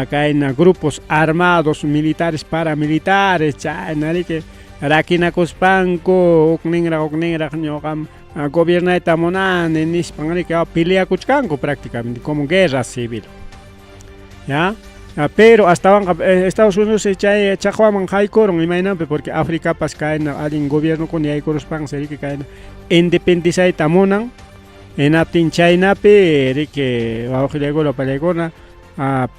kayna grupos armados militares paramilitares chayna riki rakinakuspanku hukninraq hukninraq ñuqam gobiernayta munani nispan riki peleakuchkanku prácticamente como guerra civil ya pero astawanqa Estados Unidos chay chaqwaman haykurun imaynanpi porque Africapas kayna allin gobiernokuna yaykuruspansi riki kayna independizayta munan hinaptin chaynapi riki wawqillaykuna pallaykuna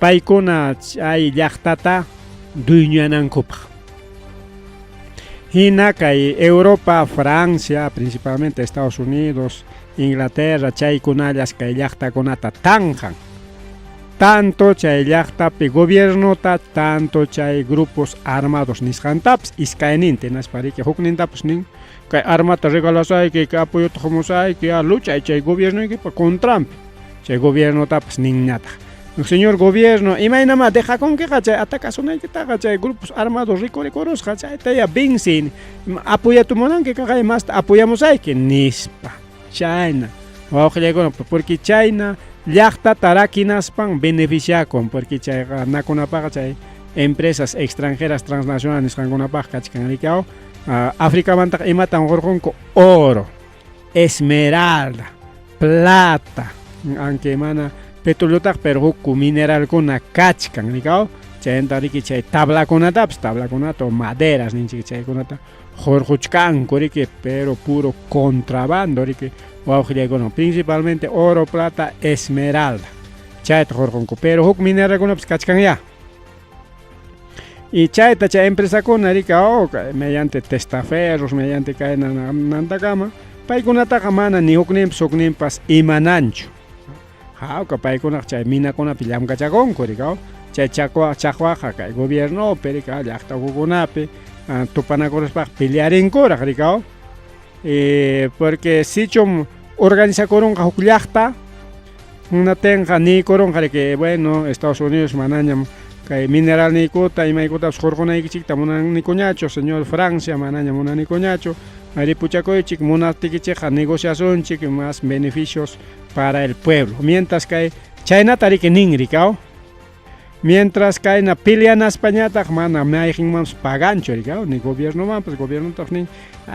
paykuna chay llaqtata dueñoyanankupaq. Hina kay Europa, Francia, principalmente Estados Unidos, Inglaterra chaykunallas kay llaqtakunata tanqan. Tanto chay llaqtapi gobiernota, tanto chay grupos armados nisqantapas iskayninta hinaspa riki huknintapas nin kay armata regalasayki, kay apoyota qumusayki, ya luchay chay gobiernoykipa contranpi. Chay gobiernotapas ninñataq. Señor gobierno, imaynamá dejakunkiqa chay atacasunaykitaqa chay grupos armados rikurikurusqa chayta ya venci, apoyata munanki kaqay masta apoyamusayki nispa. Chayna wawqillaykuna porque chayna llaqtata rakinaspan beneficiakun porque chayqa nakunapaqa chay empresas extranjeras transnacionales nisqankunapaq kachkan riki aw. Africamantaqa imatam qurqunku oro, esmeralda, plata, aunque mana petroleotaq pero huk mineralkuna kachkan riki aw. Chaymanta riki chay tablakunatapas, tablakunata o maderas ninchik chaykunata hurquchkanku riki, pero puro contrabando riki wawqillaykuna, principalmente oro, plata, esmeralda chayta hurqunku, pero huk mineralkunapas kachkan ya. Y chayta chay empresakuna riki aw mediante testaferros, mediante kayna nantakama, paykunataqa mana ni hukninpas hukninpas imananchu. Hawka paykunaqa chay minakunapi llamkachakunku riki aw, chay chaqwaqa kay gobiernopi riki llaqta ukukunapi tupanakuruspaqa pelearinkuraq riki aw. Porque sichum organizakurunqa huk llaqta hunatinqa niykurunqa riki bueno Estados Unidos manañam kay mineralniykuta imaykutapas hurqunaykichikta munanikuñachu señor Francia manaña munanikuñachu ripuchakuychik munaptikichikqa negociasunchik más beneficios para el pueblo mientras kay chaynata riki nin riki aw. Mientras kayna peleanaspañataq mana mayqinmanpas paganchu riki aw, ni gobiernomanpas, gobiernotaq nin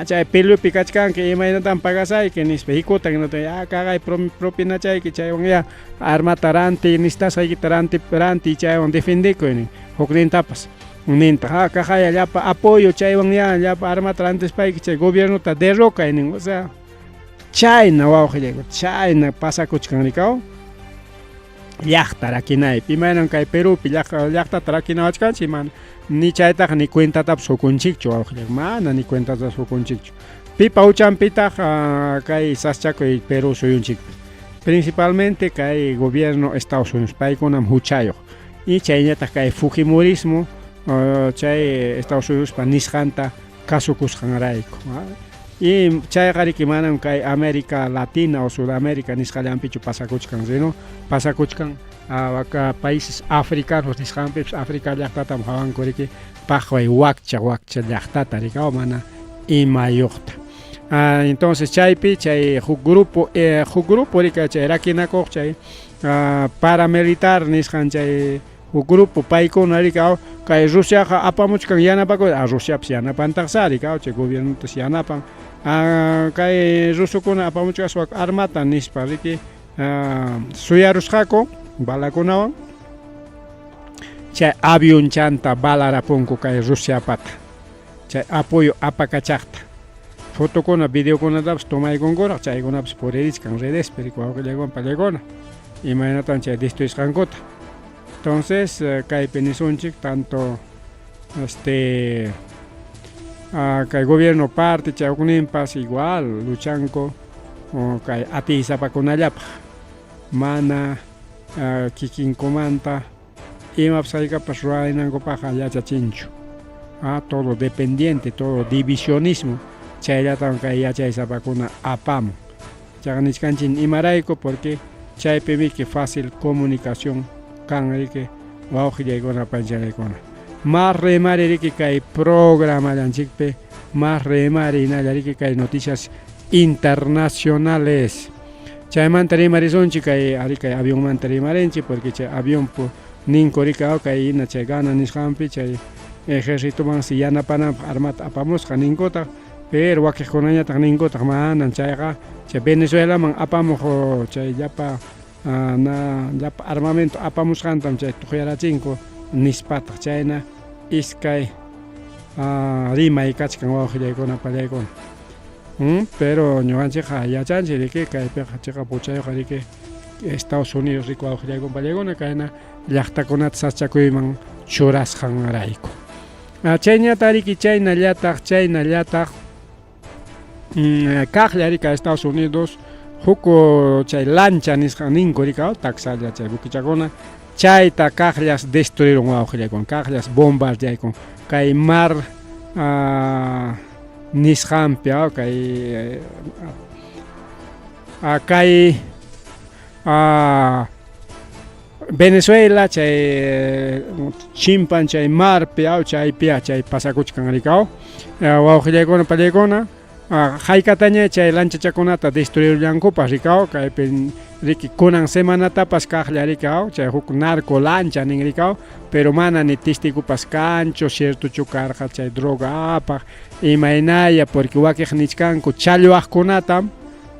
chay peleopi kachkanki imaynatam pagasayki nispa hikutan hinata ya kaqay propinachayki chaywan ya armata rantiy nistasqaykita rantiy chaywan defendekuy nin huknintapas nintaq kaqaya llapa apoyo chaywan ya llapa armata rantispayki chay gobiernota derrocay nin, o sea chayna wawqillayku chayna pasakuchkan riki aw. Llaqta rakinaypi imaynam kay Perupi llaqtata rakinawachkanchik mana ni chaytaqa ni cuentatapas hukunchikchu wawqillayku mana ni cuentatapas hukunchikchu. Pipa huchanpitaq kay saschakuy Perú suyunchikpi principalmente kay gobierno Estados Unidos paykunam huchayuq y chayñataq kay fujimorismo chay Estados Unidospa nisqanta kasukusqanrayku. Y chayqa riki manam kay América Latina o Sudamérica nisqallanpichu pasakuchkan, sino pasakuchkan países africanos nisqanpipas África llaqtatam hawanku riki paqway wakcha wakcha llaqtata riki mana imayuqta. Entonces chaypi chay huk grupo riki chay rakinakuq chay paramilitar nisqan chay huk grupo paykuna riki kay Rusiaqa apamuchkan yanapakuy Rusiapas yanapantaqsa riki chay gobiernotas yanapan kay rusukuna apamuchkasqa armata nispa riki suyarusqaku balakunawan chay avionchanta balarapunku kay Rusiapata chay apoyo apakachaqta fotokuna videokunatapas tomaykunkuraq chaykunapas puririchkan redespi riki wawqillaykuna pallaykuna imaynatan chay destruisqankuta. Entonces kaypi nisunchik tanto kay gobierno parte chay hukninpas igual luchanku kay atiysapakunallapaq mana kikinkumanta Imapas haykapas ruwanankupaqqa yachachinchu. Ah, todo dependiente, todo divisionismo, chayllatam kay yachaysapakuna apamun. Chaqa nichkanchik imarayku porque chaypimiki fácil comunicación kan riki wawqillaykuna panchalaykuna. Mas rimari riki kay programallanchikpi, mas rimari hinalla riki kay noticias internacionales. Chaymanta rimarisunchik kay ari kay avionmanta rimarinchik porque chay avión ninku riki kay hina chay Gana nisqanpi chay ejércitomansi yanapananpaq armata apamusqa ninkutaq, pero wakiqkunañataq ninkutaq manan chayqa chay Venezuelaman apamuq chay llapa na llapa armamento apamusqantam chay tuqyarachinku nispataq chayna iskay rimay kachkan wawqillaykuna pallaykuna. Pero ñuqanchikqa yachanchik riki kaypiqa chiqap huchayuqqa riki Estados Unidos riki wawqillaykuna pallaykuna kayna llaqtakunata sasachakuyman churasqanrayku. Chayñataq riki chaynallataq chaynallataq kaqlla riki Estados Unidos huk chay lancha nisqan ninku riki taksalla chay buquichakuna chayta kaqllas destruirun wawqillaykuna kaqllas bombardeaykun kay mar nisqanpi kay kay Venezuela chay chimpan chay marpi chaypi chay pasakuchkan rikaw wawqillaykuna pallaykuna haykataña chay lanchachakunata destruirullankupas rikaw kaypi riki kunan semanatapas kaqlla rikaw chay huk narco lancha nin rikaw pero mana ni testigupas kanchu ciertochu karqa chay droga apaq imaynaya porque wakiq nichkanku challwaqkunatam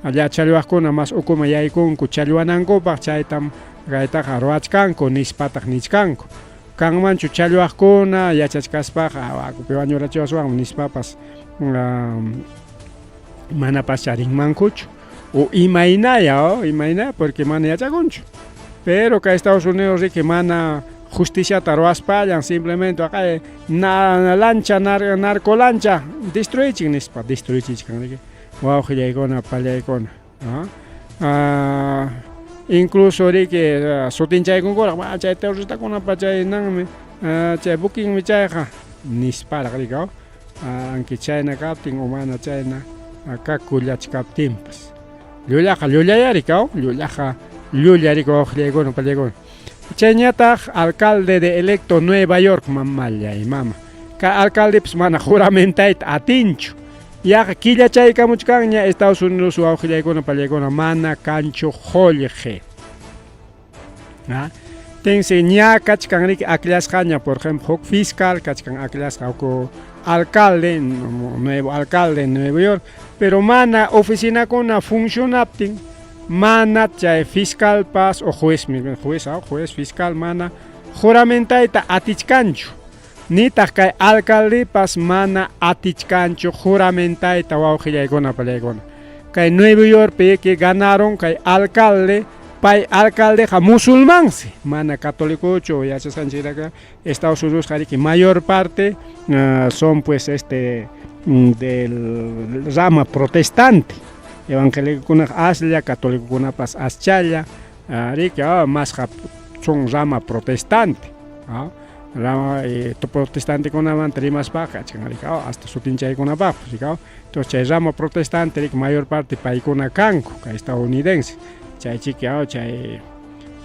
alla challwaqkuna mas ukuman yaykunku challwanankupaq chaytam kaytaqa ruwachkanku nispataq nichkanku kanmanchu challwaqkuna yachachkaspaqa akupi wañurachiwaswanmi nispapas manapas rinmankuchu o imaynaya imaynaya porque mana yachakunchu pero kay Estados Unidos riki mana justiciata ruwaspallan simplemente aqay na lancha narco lancha destruichik nispa destruichichkan riki wawqillaykuna pallaykuna incluso riki sutinchaykunkuraq chay terroristakunapa chaynanmi chay buquinmi chayqa nisparaq riki anki chayna kaptin o mana chayna kakullachkaptinpas llullaqa llullaya rikaw llullaqa llulla riki wawqillaykuna pallaykuna. Chayñataq alcalde de electo Nueva York mamallay mama kay alcaldepas mana juramentayta atinchu yaqa killachaykamuchkanña Estados Unidos wawqillaykuna pallaykuna mana kanchu qullqi. Tensi ña kachkan riki akllasqaña por ejemplo huk fiscal kachkan akllasqa huk alcalde nuevo alcalde en Nueva York pero mana oficinakuna funcionaptin mana chay fiscalpas o juez juez juez fiscal mana juramentayta atichkanchu nitaq kay alcaldepas mana atichkanchu juramentayta wawqillaykuna pallaykuna kay Nueva Yorkpi que ganaron kay alcalde pay alcaldeqa musulmansi mana católicochu yachasqanchiktaqa Estados Unidos riki mayor parte son pues este del rama protestante evangélicokunaqa aslla católicokunapas aschalla riki masqa son rama protestante rama protestantekunamanta rimaspaqa achkan riki hasta sutinchaykunapaqpas riki entonces chay rama protestante riki mayor parte paykuna kanku kay estadounidense chay chiki chay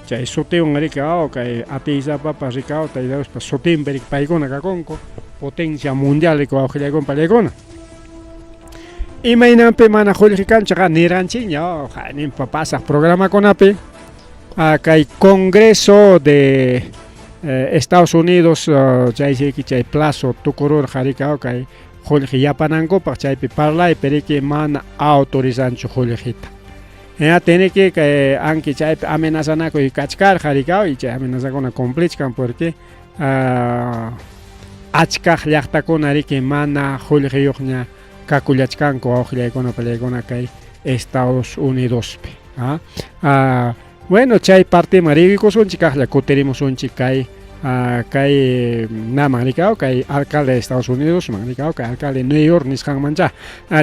chay sutiwan riki kay atiysapapas riki Tayta Diospa sutinpi riki paykuna kakunku potencia mundial riki wawqillaykuna pallaykuna. Imaynanpi mana qullqi kanchu niranchikña hayninpa pasaq programakunapi kay Congreso de Estados Unidos chay riki chay plazo tukururqa riki kay qullqi yapanankupaq chaypi parlaypi riki mana autorizanchu qullqita. Tiniki kay anki chaypi amenazanakuy kachkarqa riki y chay amenazakuna cumplichkan porque achkaq llaqtakuna riki mana qullqiyuqña kakullachkanku wawqillaykuna pallaykuna kay Estados Unidospi. Bueno chay partiman riykusunchik kaqlla kutirimusunchik kay kay naman rikaw kay alcalde de Estados Unidos man rikaw kay alcalde de New York nisqanmancha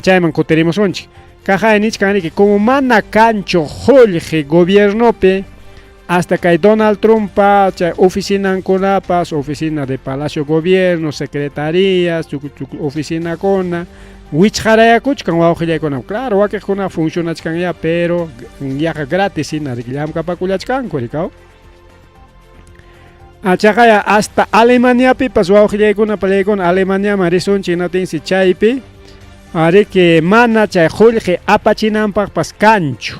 chayman kutirimusunchik. Kaqay nichkan riki como mana kanchu qullqi gobiernopi Hasta kay Donald Trumppa chay oficinankunapas, oficina de Palacio Gobierno, secretarías, oficinakuna wichqarayakuchkan wawqillaykuna. Claro, wakiqkuna funcionachkanya, pero yaqa gratis hina llamkapakullachkanku rikaw. Achaqaya hasta Alemaniapipas wawqillaykuna pallaykuna Alemaniaman risunchik hinaptinsi chaypi ariki mana chay qullqi apachinanpaqpas kanchu.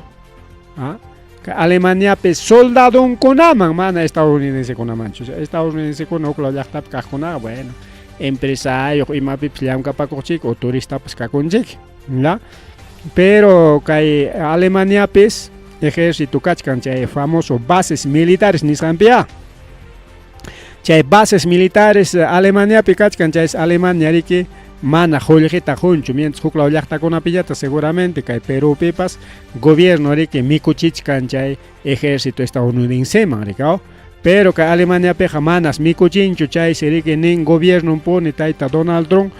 Alemaniapi soldadonkunaman mana estadounidense-kunamanchu. Estadounidensekuna huk law llaqtapi kaqkunaqa bueno, empresayuq imapipas llamkapakuqchik o turistapas kakunchik, ¿ya? Pero kay Alemaniapis ejército kachkan chay famoso bases militares nisqanpiya. Chay bases militares Alemaniapi kachkan chaysi Alemania riki mana qullqita qunchu, mientras huk law llaqtakunapillata seguramente kay Perúpipas gobierno riki mikuchichkan chay ejército estadounidenseman rikaw. Pero kay Alemaniapiqa manas mikuchinchu chaysi riki nin gobiernonpuni tayta Donald Trump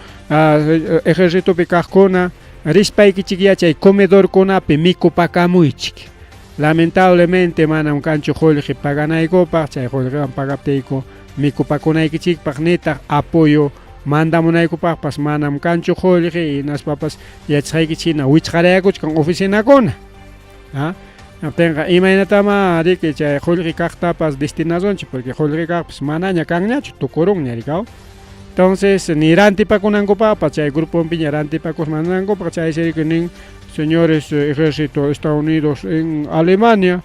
ejercitopi kaqkuna rispaykichikyá chay comedorkunapi mikupakamuychik. Lamentablemente manam kanchu qullqi paganaykupaq, chay qullqiwan pagaptiyku mikupakunaykichikpaq nitaq apoyo mandamunaykupaqpas manam kanchu qullqi hinaspapas yachasqaykichik hina wichqarayakuchkan oficinakuna. Hinaptinqa imaynatamá riki chay qullqi kaqtapas destinasunchik porque qullqi kaqpas manaña kanñachu tukurunña rikaw. Entonces ni rantipakunankupaqpas chay gruponpiña rantipakusmanankupaq chaysi riki nin señores ejército Estados Unidos en Alemania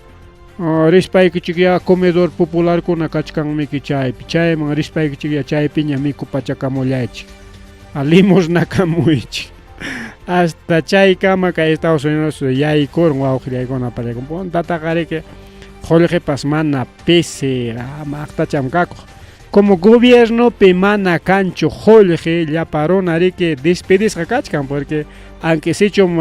rispaykichikyá comedor popularkuna kachkanmiki chaypi chayman rispaykichikyá chaypiña mikupachakamullaychik limosnakamuychik. Hasta chaykama kay Estados Unidos yaykurun wawqillaykuna pallaykuna puntataqa riki qullqipas mana pisi maqtacham kakuq. Como gobiernopi mana kanchu qullqi llapa runa riki despedisqa kachkan porque aunque sichum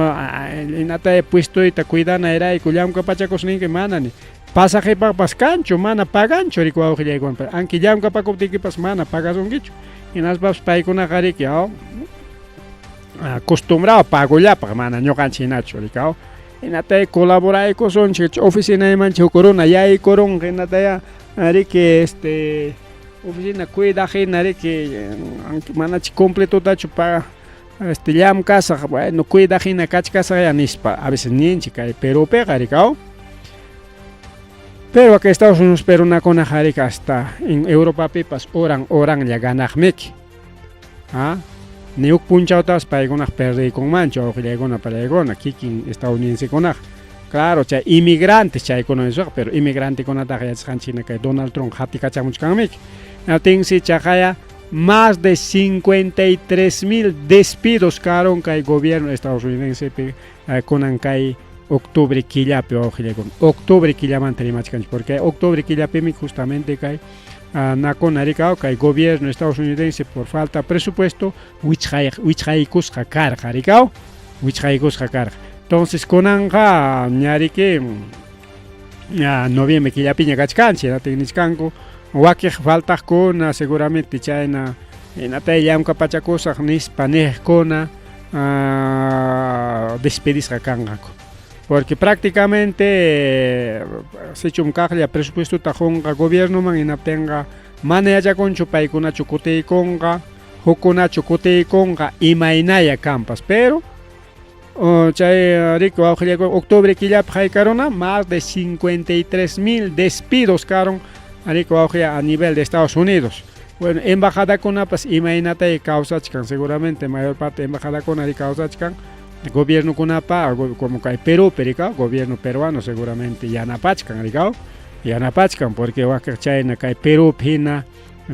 inataya puestoyta cuidanayrayku llamkapachakusninki mana ni pasajepaqpas kanchu mana paganchu riki wawqillaykuna aunque llamkapakuptiykipas mana pagasunkichu hinaspapas paykunaqa riki acostumbrado pagollapaq mana ñuqanchik hinachu rikaw. Hinataya colaboraykusunchik oficinaymanchik huk runa yaykurunqa hinataya riki este oficina cuidaq hina riki manachik completotachu pa este llamkasaq bueno cuidaq hina kachkasaqya nispa a veces ninchik kay Perúpiqa rikaw. Pero acá Estados Unidos perunakunaqa riki hasta en Europapipas horan horanlla ganaqmiki. Ni huk punchawtapas paykunaqa perdiykunmanchu wawqillaykuna pallaykuna kikin estadounidensekunaq. Claro, chay inmigrantes chaykuna nispaqa, pero inmigrantekunataqa yachasqanchik hina kay Donald Trump qatikachamuchkanmiki. Hinaptinsi chaqaya más de 53,000 despidos karun kay gobierno estadounidensepi kunan kay octubre killapi wawqillaykuna. Octubre killamanta rimachkanchik porque octubre killapimi justamente kay nakuna rikaw kay gobierno estadounidense por falta de presupuesto wichqaykusqa karqa rikaw, wichqaykusqa karqa. Entonces kunanqa ña riki noviembre killapiña kachkanchik hinaptin nichkanku wakiq faltaqkuna seguramente chayna hinataya llamkapachakusaq nispa niqkuna despedisqa kanqaku. Porque prácticamente sichum kaqlla presupuestota qunqa gobiernoman hinaptinqa mana yachakunchu paykunachu kutiykunqa hukkunachu kutiykunqa imaynaya kanpas. Pero chay riki wawqillaykuna octubre killapi haykaruna más de 53,000 despidos karun riki wawqilla a nivel de Estados Unidos. Bueno, embajadakunapas imaynataya kawsachkan seguramente mayor parte embajadakuna kawsachkan gobiernokunapa como kay Perúpi rikaw gobierno peruano seguramente yanapachkan rikaw yanapachkan porque wakiq chayna kay Perúpi hina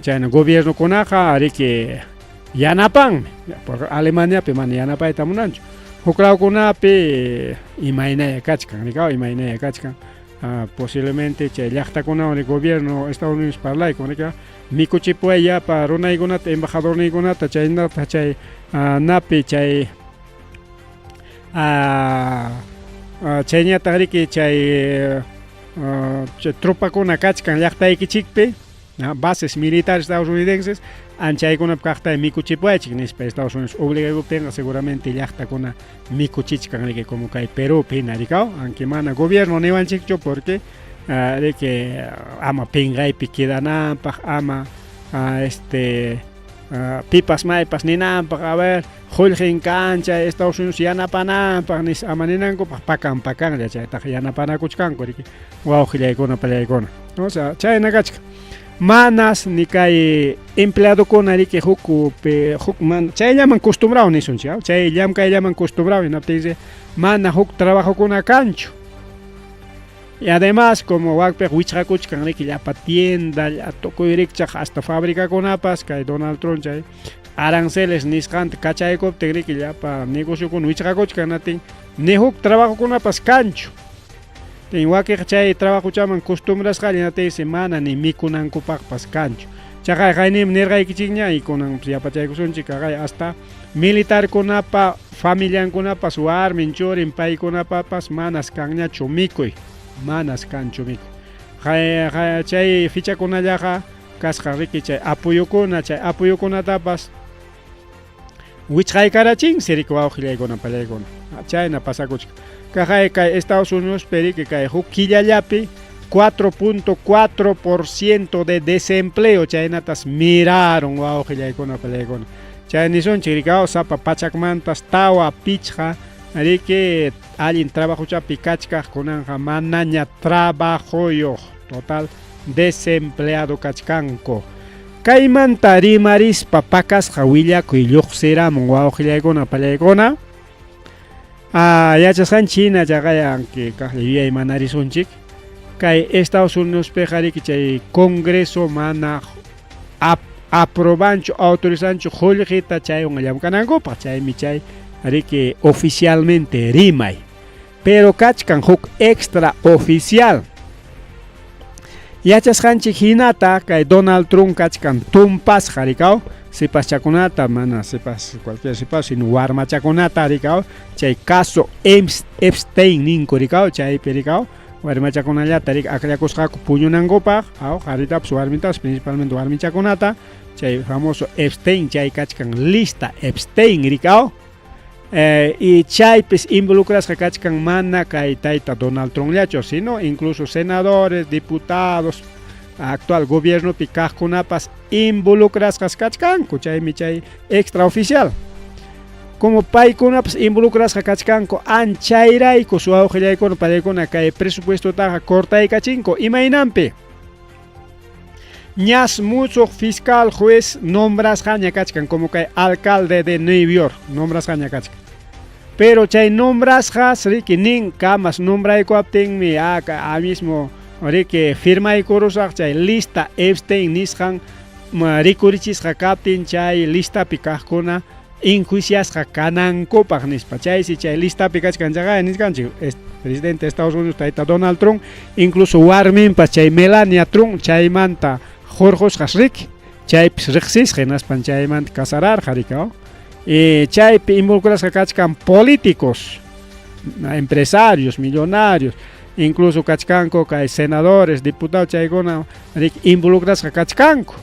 chayna gobiernokunaqa riki yanapanmi porque Alemaniapi mana yanapayta munanchu huk lawkunapi imaynaya kachkan rikaw imaynaya kachkan posiblemente chay llaqtakunawan gobierno Estados Unidos parlaykun rikaw mikuchipuway llapa runaykunata embajadorniykunata chaynataq chay napi chay chayñataq riki chay tropakuna kachkan llaqtaykichikpi bases militares estadounidenses anchaykunapi kaqta mikuchipuwaychik nispa Estados Unidos obligaykuptinqa seguramente llaqtakuna mikuchichkan riki como kay Perúpi hina rikaw aunque mana gobierno niwanchikchu porque Riki ama pinqaypi quedananpaq, ama este pipas maypas ninanpaq, a ver, qullqin kan chay Estados Unidos yanapananpaq nis ama ninankupaq pakan pakanlla chaytaqa yanapanakuchkanku riki wawqillaykuna pallaykuna. O sea, chayna kachkan. Manas ni kay empleadokuna riki huk huk man chayllaman costumbrado nisunchik, chay llamkayllaman costumbrado hinaptinsi mana huk trabajokuna kanchu. Y además, como wakpiq wichqakuchkan riki llapa tienda, tukuy rikchaq hasta fabricakunapas kay Donald Trump chay aranceles nisqanta kachaykuptin riki llapa negociokuna wichqakuchkan natin ni huk trabajokunapas kanchu. Tin wakiq chay trabajochaman costumbrasqalla natinsi mana ni mikunankupaqpas kanchu. Chaqay qayninmi nirqaykichikña y kunan yapachaykusunchik kaqay hasta militarkunapa familiankunapas warmin churin paykunapapas manas kanñachu mikuy, manas kanchu mikuy. Chay fichakunallaqa kasqa riki chay apoyokuna, chay apoyokunatapas wichqaykarachinsi riki wawqillaykuna pallaykuna. Chayna pasakuchkan. Kaqay kay Estados Unidos riki kay huk killallapi 4.4% de desempleo chaynatas miraron wawqillaykuna pallaykuna. Chay nisunchik riki sapa pachakmantas tawa pichqa riki allin trabajochapi kachkaq kunanqa manaña trabajoyuq total desempleado kachkanku. Kaymanta rimarispa pakasqa willakuy lluqsiramun wawqillaykuna pallaykuna. Yachasqanchik hina chaqay aunque kaqlla yuyaymanarisunchik kay Estados Unidospiqa riki chay Congreso mana aprobanchu autorizanchu qullqita chaywan llamk'anankupaq chaymi chay riki oficialmente rimay. Pero kachkan huk extra oficial. Yachasqanchik hinata kay Donald Trump kachkan tumpasqa rikaw sipaschakunata mana sipas cualquier sipas sino warmachakunata rikaw chay caso Epstein ninku rikaw chaypi rikaw warmachakunallata riki akllakusqaku puñunankupaq aw qharitapas warmitapas principalmente warmichakunata chay famoso Epstein chay kachkan lista Epstein rikaw y chaypis involucrasqa kachkan mana kay tayta Donald Trumpllachu sino incluso senadores, diputados, actual gobiernopi kaqkunapas involucrasqas kachkanku chaymi chay extraoficial. Como paykunapas involucrasqa kachkanku anchayrayku wawqillaykuna pallaykuna kay presupuestotaqa cortaykachinku imaynanpi. Ñas musuq fiscal juez nombrasqaña kachkan como kay alcalde de New York nombrasqaña kachkan. Pero chay nombrasqas riki nin kamas nombraykuaptinmi a mismo riki firmaykurusaq chay lista Epstein nisqan rikurichisqa kaptin chay listapi kaqkuna enjuiciasqa kanankupaq nispa. Chaysi chay listapi kachkan chaqay nisqanchik presidente de Estados Unidos tayta Donald Trump incluso warminpas chay Melania Trump chaymanta hurqusqas riki chaypis riqsisqa hinaspan chaymanta casararqa riki chaypi involucrasqa kachkan políticos, empresarios, millonarios, incluso kachkanku kay senadores, diputados chaykuna riki involucrasqa kachkanku.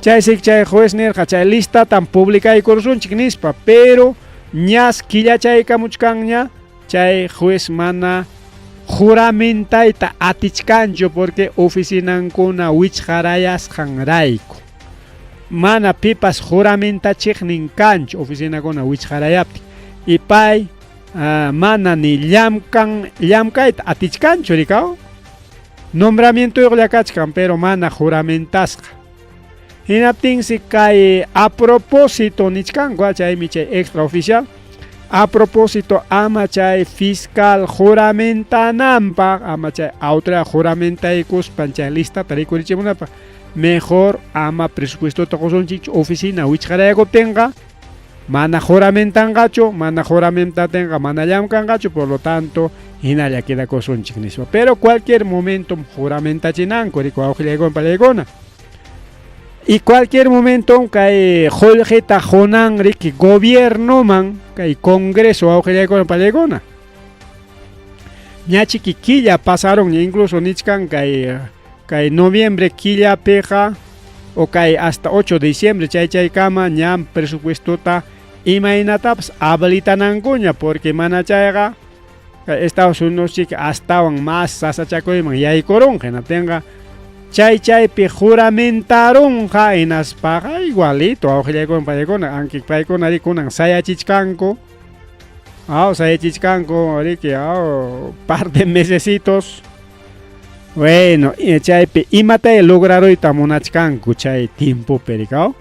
Chaysi chay juez nirqa chay listatan publicaykursunchik nispa, pero ñas killachaykamuchkanña chay juez mana juramentayta atichkanchu porque oficinankuna wichqarayasqanrayku. Mana pipas juramentachiqnin kanchu oficinakuna wichqarayaptin. Y pay mana ni llamkayta atichkanchu rikaw. Nombramientoyuqlla kachkan pero mana juramentasqa. Hinaptinsi kay a propósito nichkanku chaymi chay extraoficial. A propósito ama chay fiscal juramentananpaq ama chay autoridad juramentaykuspan chay listata rikurichimunapaq mejor ama presupuestota qusunchikchu oficina wichqarayakuptinqa mana juramentanqachu, mana juramentatinqa mana llamkanqachu, por lo tanto hinalla quedakusunchik nispa. Pero cualquier momento juramentachinanku riki wawqillaykuna pallaykuna. Y cualquier momento kay qullqita qunan riki gobiernoman kay congreso wawqillaykuna pallaykuna. Ñachiki killa pasaron incluso nichkan kay noviembre killapiqa o kay hasta 8 de diciembre chay chaykama ñam presupuestota imaynatapas habilitanankuña porque mana chayqa Estados Unidos chik astawan mas sasachakuyman yaykurunqa, hinaptinqa chay chaypi juramentarunqa, hinaspaqa igualito wawqillaykuna paykuna, aunque paykuna rikunan sayachichkanku, aw sayachichkanku riki, aw par de mesecitos. Bueno, chaypi imatay lograruyta munachkanku chay tiempopi rikaw.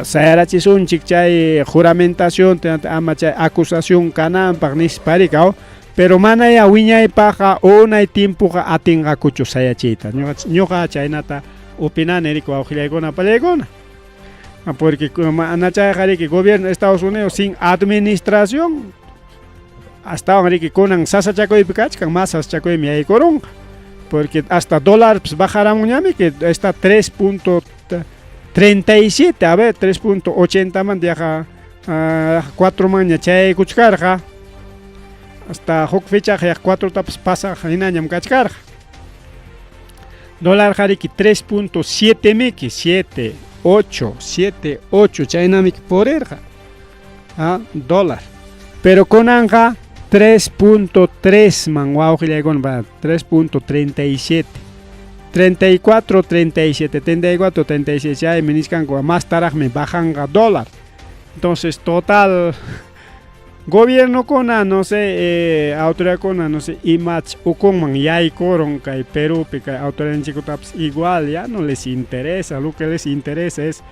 Sayarachisunchik chay juramentación ama chay acusación kananpaq nispa rikaw, pero manaya wiñaypaqqa unay tiempoqa atinqakuchu sayachiyta. Ñuqa chaynata opinani riki wawqillaykuna pallaykuna. Porque mana chayqa riki gobierno de Estados Unidos sin administración astawan riki kunan sasachakuypi kachkan, más sasachakuymi yaykurunqa. Porque hasta dólar pues, bajaramunñami que está 3.37, a ver, 3.80 man yaqa 4 manña chayaykuchkarqa. Hasta huk fecha yaq 4 tapas pasaq hinañam kachkarqa. Dólar riki 3.7 miki, 7, 8, 7, 8 chaynamiki purirqa. Dólar. Pero kunanqa 3.3 man wawqillaykuna 3.37. 34, 37, 34, 36 chaymi nichkanku más taraqmi bajanqa dólar. Entonces total gobiernokuna no sé, autoridadkuna no sé imach ukunman yaykurun kay Perupi kay autoridadninchikutapas igual ya no les interesa, lo que les interesa es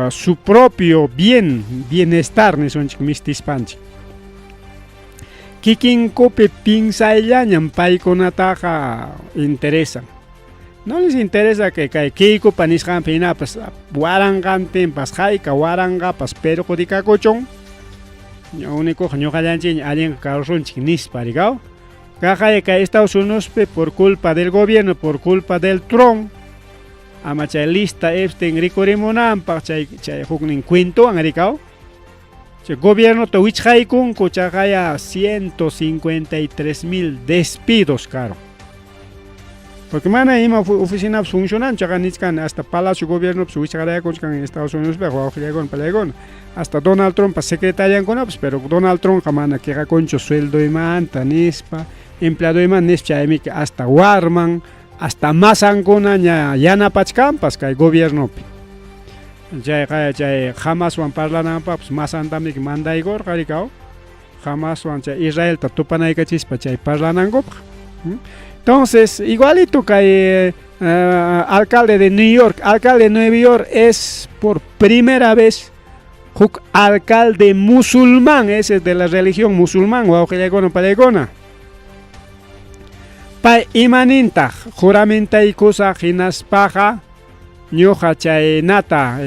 su propio bien, bienestar nisunchik mistispanchik. Kikinkupi pinsayllañam paykunataqa interesan. No les interesa que kay Keikopa nisqanpi hinapas waranqantinpas hayka waranqapas perjudikakuchun. Único ñuqallanchikña allinqa kawsunchik nispa rikaw. Kaqay kay Estados Unidospi por culpa del gobierno, por culpa del Trump, ama chay lista Epstein rikurimunanpaq chay chay huknin cuentowan rikaw. Chay gobiernota wichqaykunku chaqaya 153 mil despidos karun. Porque mana ima oficinapas funcionanchu, chaqa nichkan hasta Palacio Gobiernopas wichqarayakuchkan en Estados Unidos wawqillaykuna palaykuna. Hasta Donald Trumpa secretariankunapas, pero Donald Trumpqa mana quejakunchu sueldoymanta nispa, empleadoymanta nispa, chaymiki hasta warman, hasta masankuna ña yanapachkanpas kay gobiernopi. Chayqa chay Hamaswan parlananpaqpas masantamiki mandaykurqa rikaw. Hamaswan chay Israelta tupanaykachispa chay parlanankupaq. Entonces, igualito kay alcalde de New York, alcalde de Nueva York es por primera vez huk alcalde musulmán, ese es de la religión musulmán, wawqillaykuna palaykuna. Pay imanintaq juramentaykusaq hinaspaqa ñuqa chaynata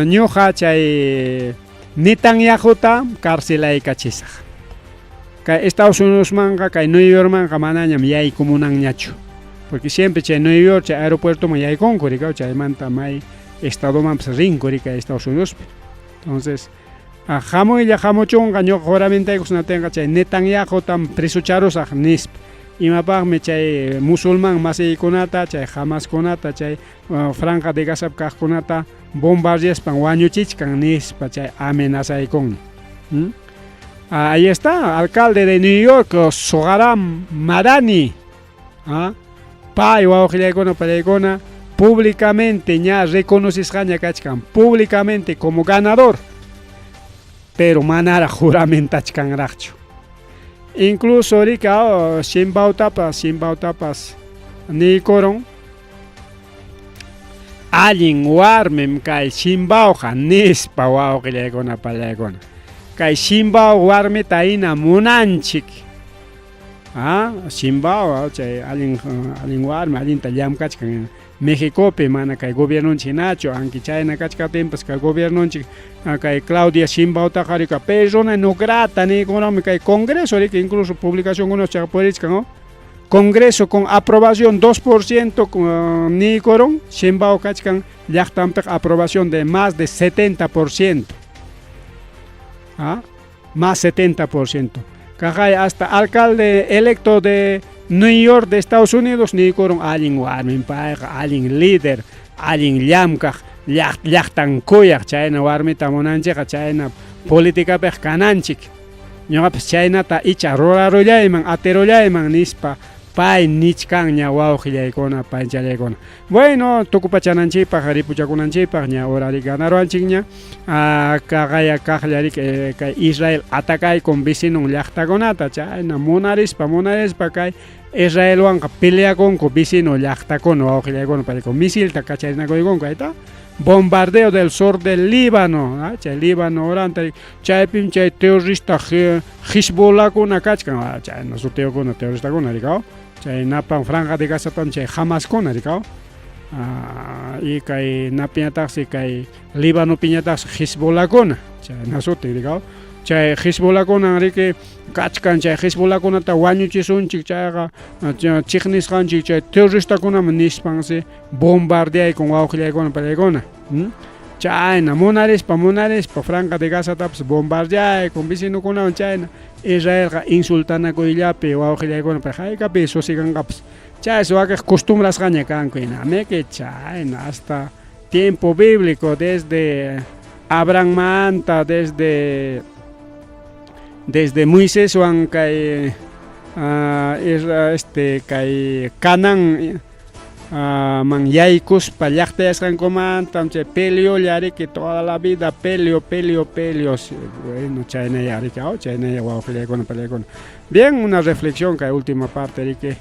ñuqa chay Netanyahuta carcelaykachisaq. Kay Estados Unidosmanqa kay New Yorkmanqa manañam yaykumunanñachu. Porque siempre chay New York chay aeropuertoman yaykunku rikaw, chaymanta may estadomanpas rinku rika Estados Unidospi. Entonces, hamuylla hamuchunqa ñuqa juramentaykus natinqa chay Netanyahutam presocharusaq nispa. Imapaqmi chay musulmán masiykunata, chay Hamaskunata, chay Franja de Gaza kaqkunata bombardeaspan wañuchichkan nispa chay amenazaykunmi. Ahí está, alcalde de New York, Zohran Mamdani. Pay wawqillaykuna palaykuna públicamente ña reconocisqaña kachkan, públicamente como ganador, pero manaraq juramentachkanraqchu. Incluso rika Sheinbaumtapas niykurun allin warmim kay Sheinbaumqa nispa wawqillaykuna palaykuna. Kay Sheinbaum warmita hina munanchik. Sheinbaum chay allin allin warmi allinta llamkachkan Mexicopi, mana kay gobiernonchik hinachu, aunque chayna kachkaptinpas kay gobiernonchik kay Claudia Sheinbaumtaqa rika persona no grata niykunami kay Congreso rika, incluso publicacionkuna chaqa purichkan, ¿no? Congreso con aprobación 2% niykurun, Sheinbaum kachkan llaqtanpiqa aprobación de más de 70%. Más 70%. Kaqay hasta alcalde electo de New York de Estados Unidos niykurun allin warmin payqa, allin líder, allin llamkaq, llaqtan kuyaq, chayna warmita munanchikqa, chayna Politicapiqa kananchik. Ñuqapas chaynata icha rurarullayman, atirullayman nispa pay nichkanña wawqillaykuna, panchallaykuna. Bueno, tukupachananchikpaq, ripuchakunanchikpaq ña hora ganaruwanchikña. Kaqaya kaqlla riki kay Israel atakaykun vecinon llaqtakunata, chayna munarispa, munarispa kay Israelwanqa peleakunku vecino llaqtakuna wawqillaykuna, payku misilta kacharinakuykunku ayta. Bombardeo del sur del Líbano, chay Líbano oranta chaypim chay terrorista Hezbollakuna kachkan, chayna sutiyukuna terroristakuna rikaw, chay napan franja de Gazapam chay Hamaskuna rikaw. Y kay napiñataqsi kay Líbanopiñataqsi Hezbollakuna, chayna sutin rikaw. Chay Hezbollakuna riki kachkan, chay Hezbollakunata wañuchisunchik chayqa chiqnisqanchik chay terroristakunaman nispansi bombardeaykun wawqillaykuna pallaykuna. Chayna munarispa, munarispa franja de Gazatapas bombardeaykun vecinokunawan chayna Israelqa insultanakuyllapi wawqillaykuna pay haykapi susiganqapas. Chaysi wakiq costumbrasqaña kanku hinamiki chayna hasta tiempo bíblico desde Abrahammanta, desde Moiseswan kay este kay Canaán man yaykuspa llaqtayasqankumanta chay peleolla riki toda la vida peleo, peleo, peleo. Bueno, chaynaya riki, chaynaya wawqillaykuna pallaykuna. Bien, una reflexión kay última parte riki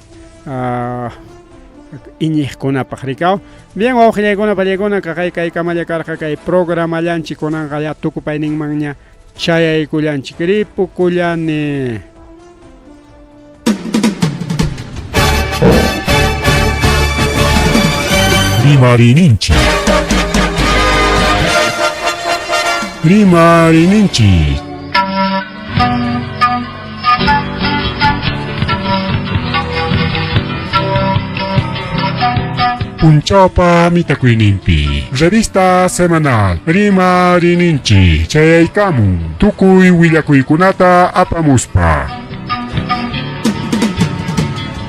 iñiqkunapaq rikaw. Bien, wawqillaykuna pallaykuna, kaqay kay kamalla karqa kay programallanchik kunanqa ya tukupayninmanña chayaykullanchik ripukullani. Rimarininchik. Rimarininchik. Punchawpa mitakuyninpi. Revista semanal Rimarininchik chayaykamun tukuy willakuykunata apamuspa.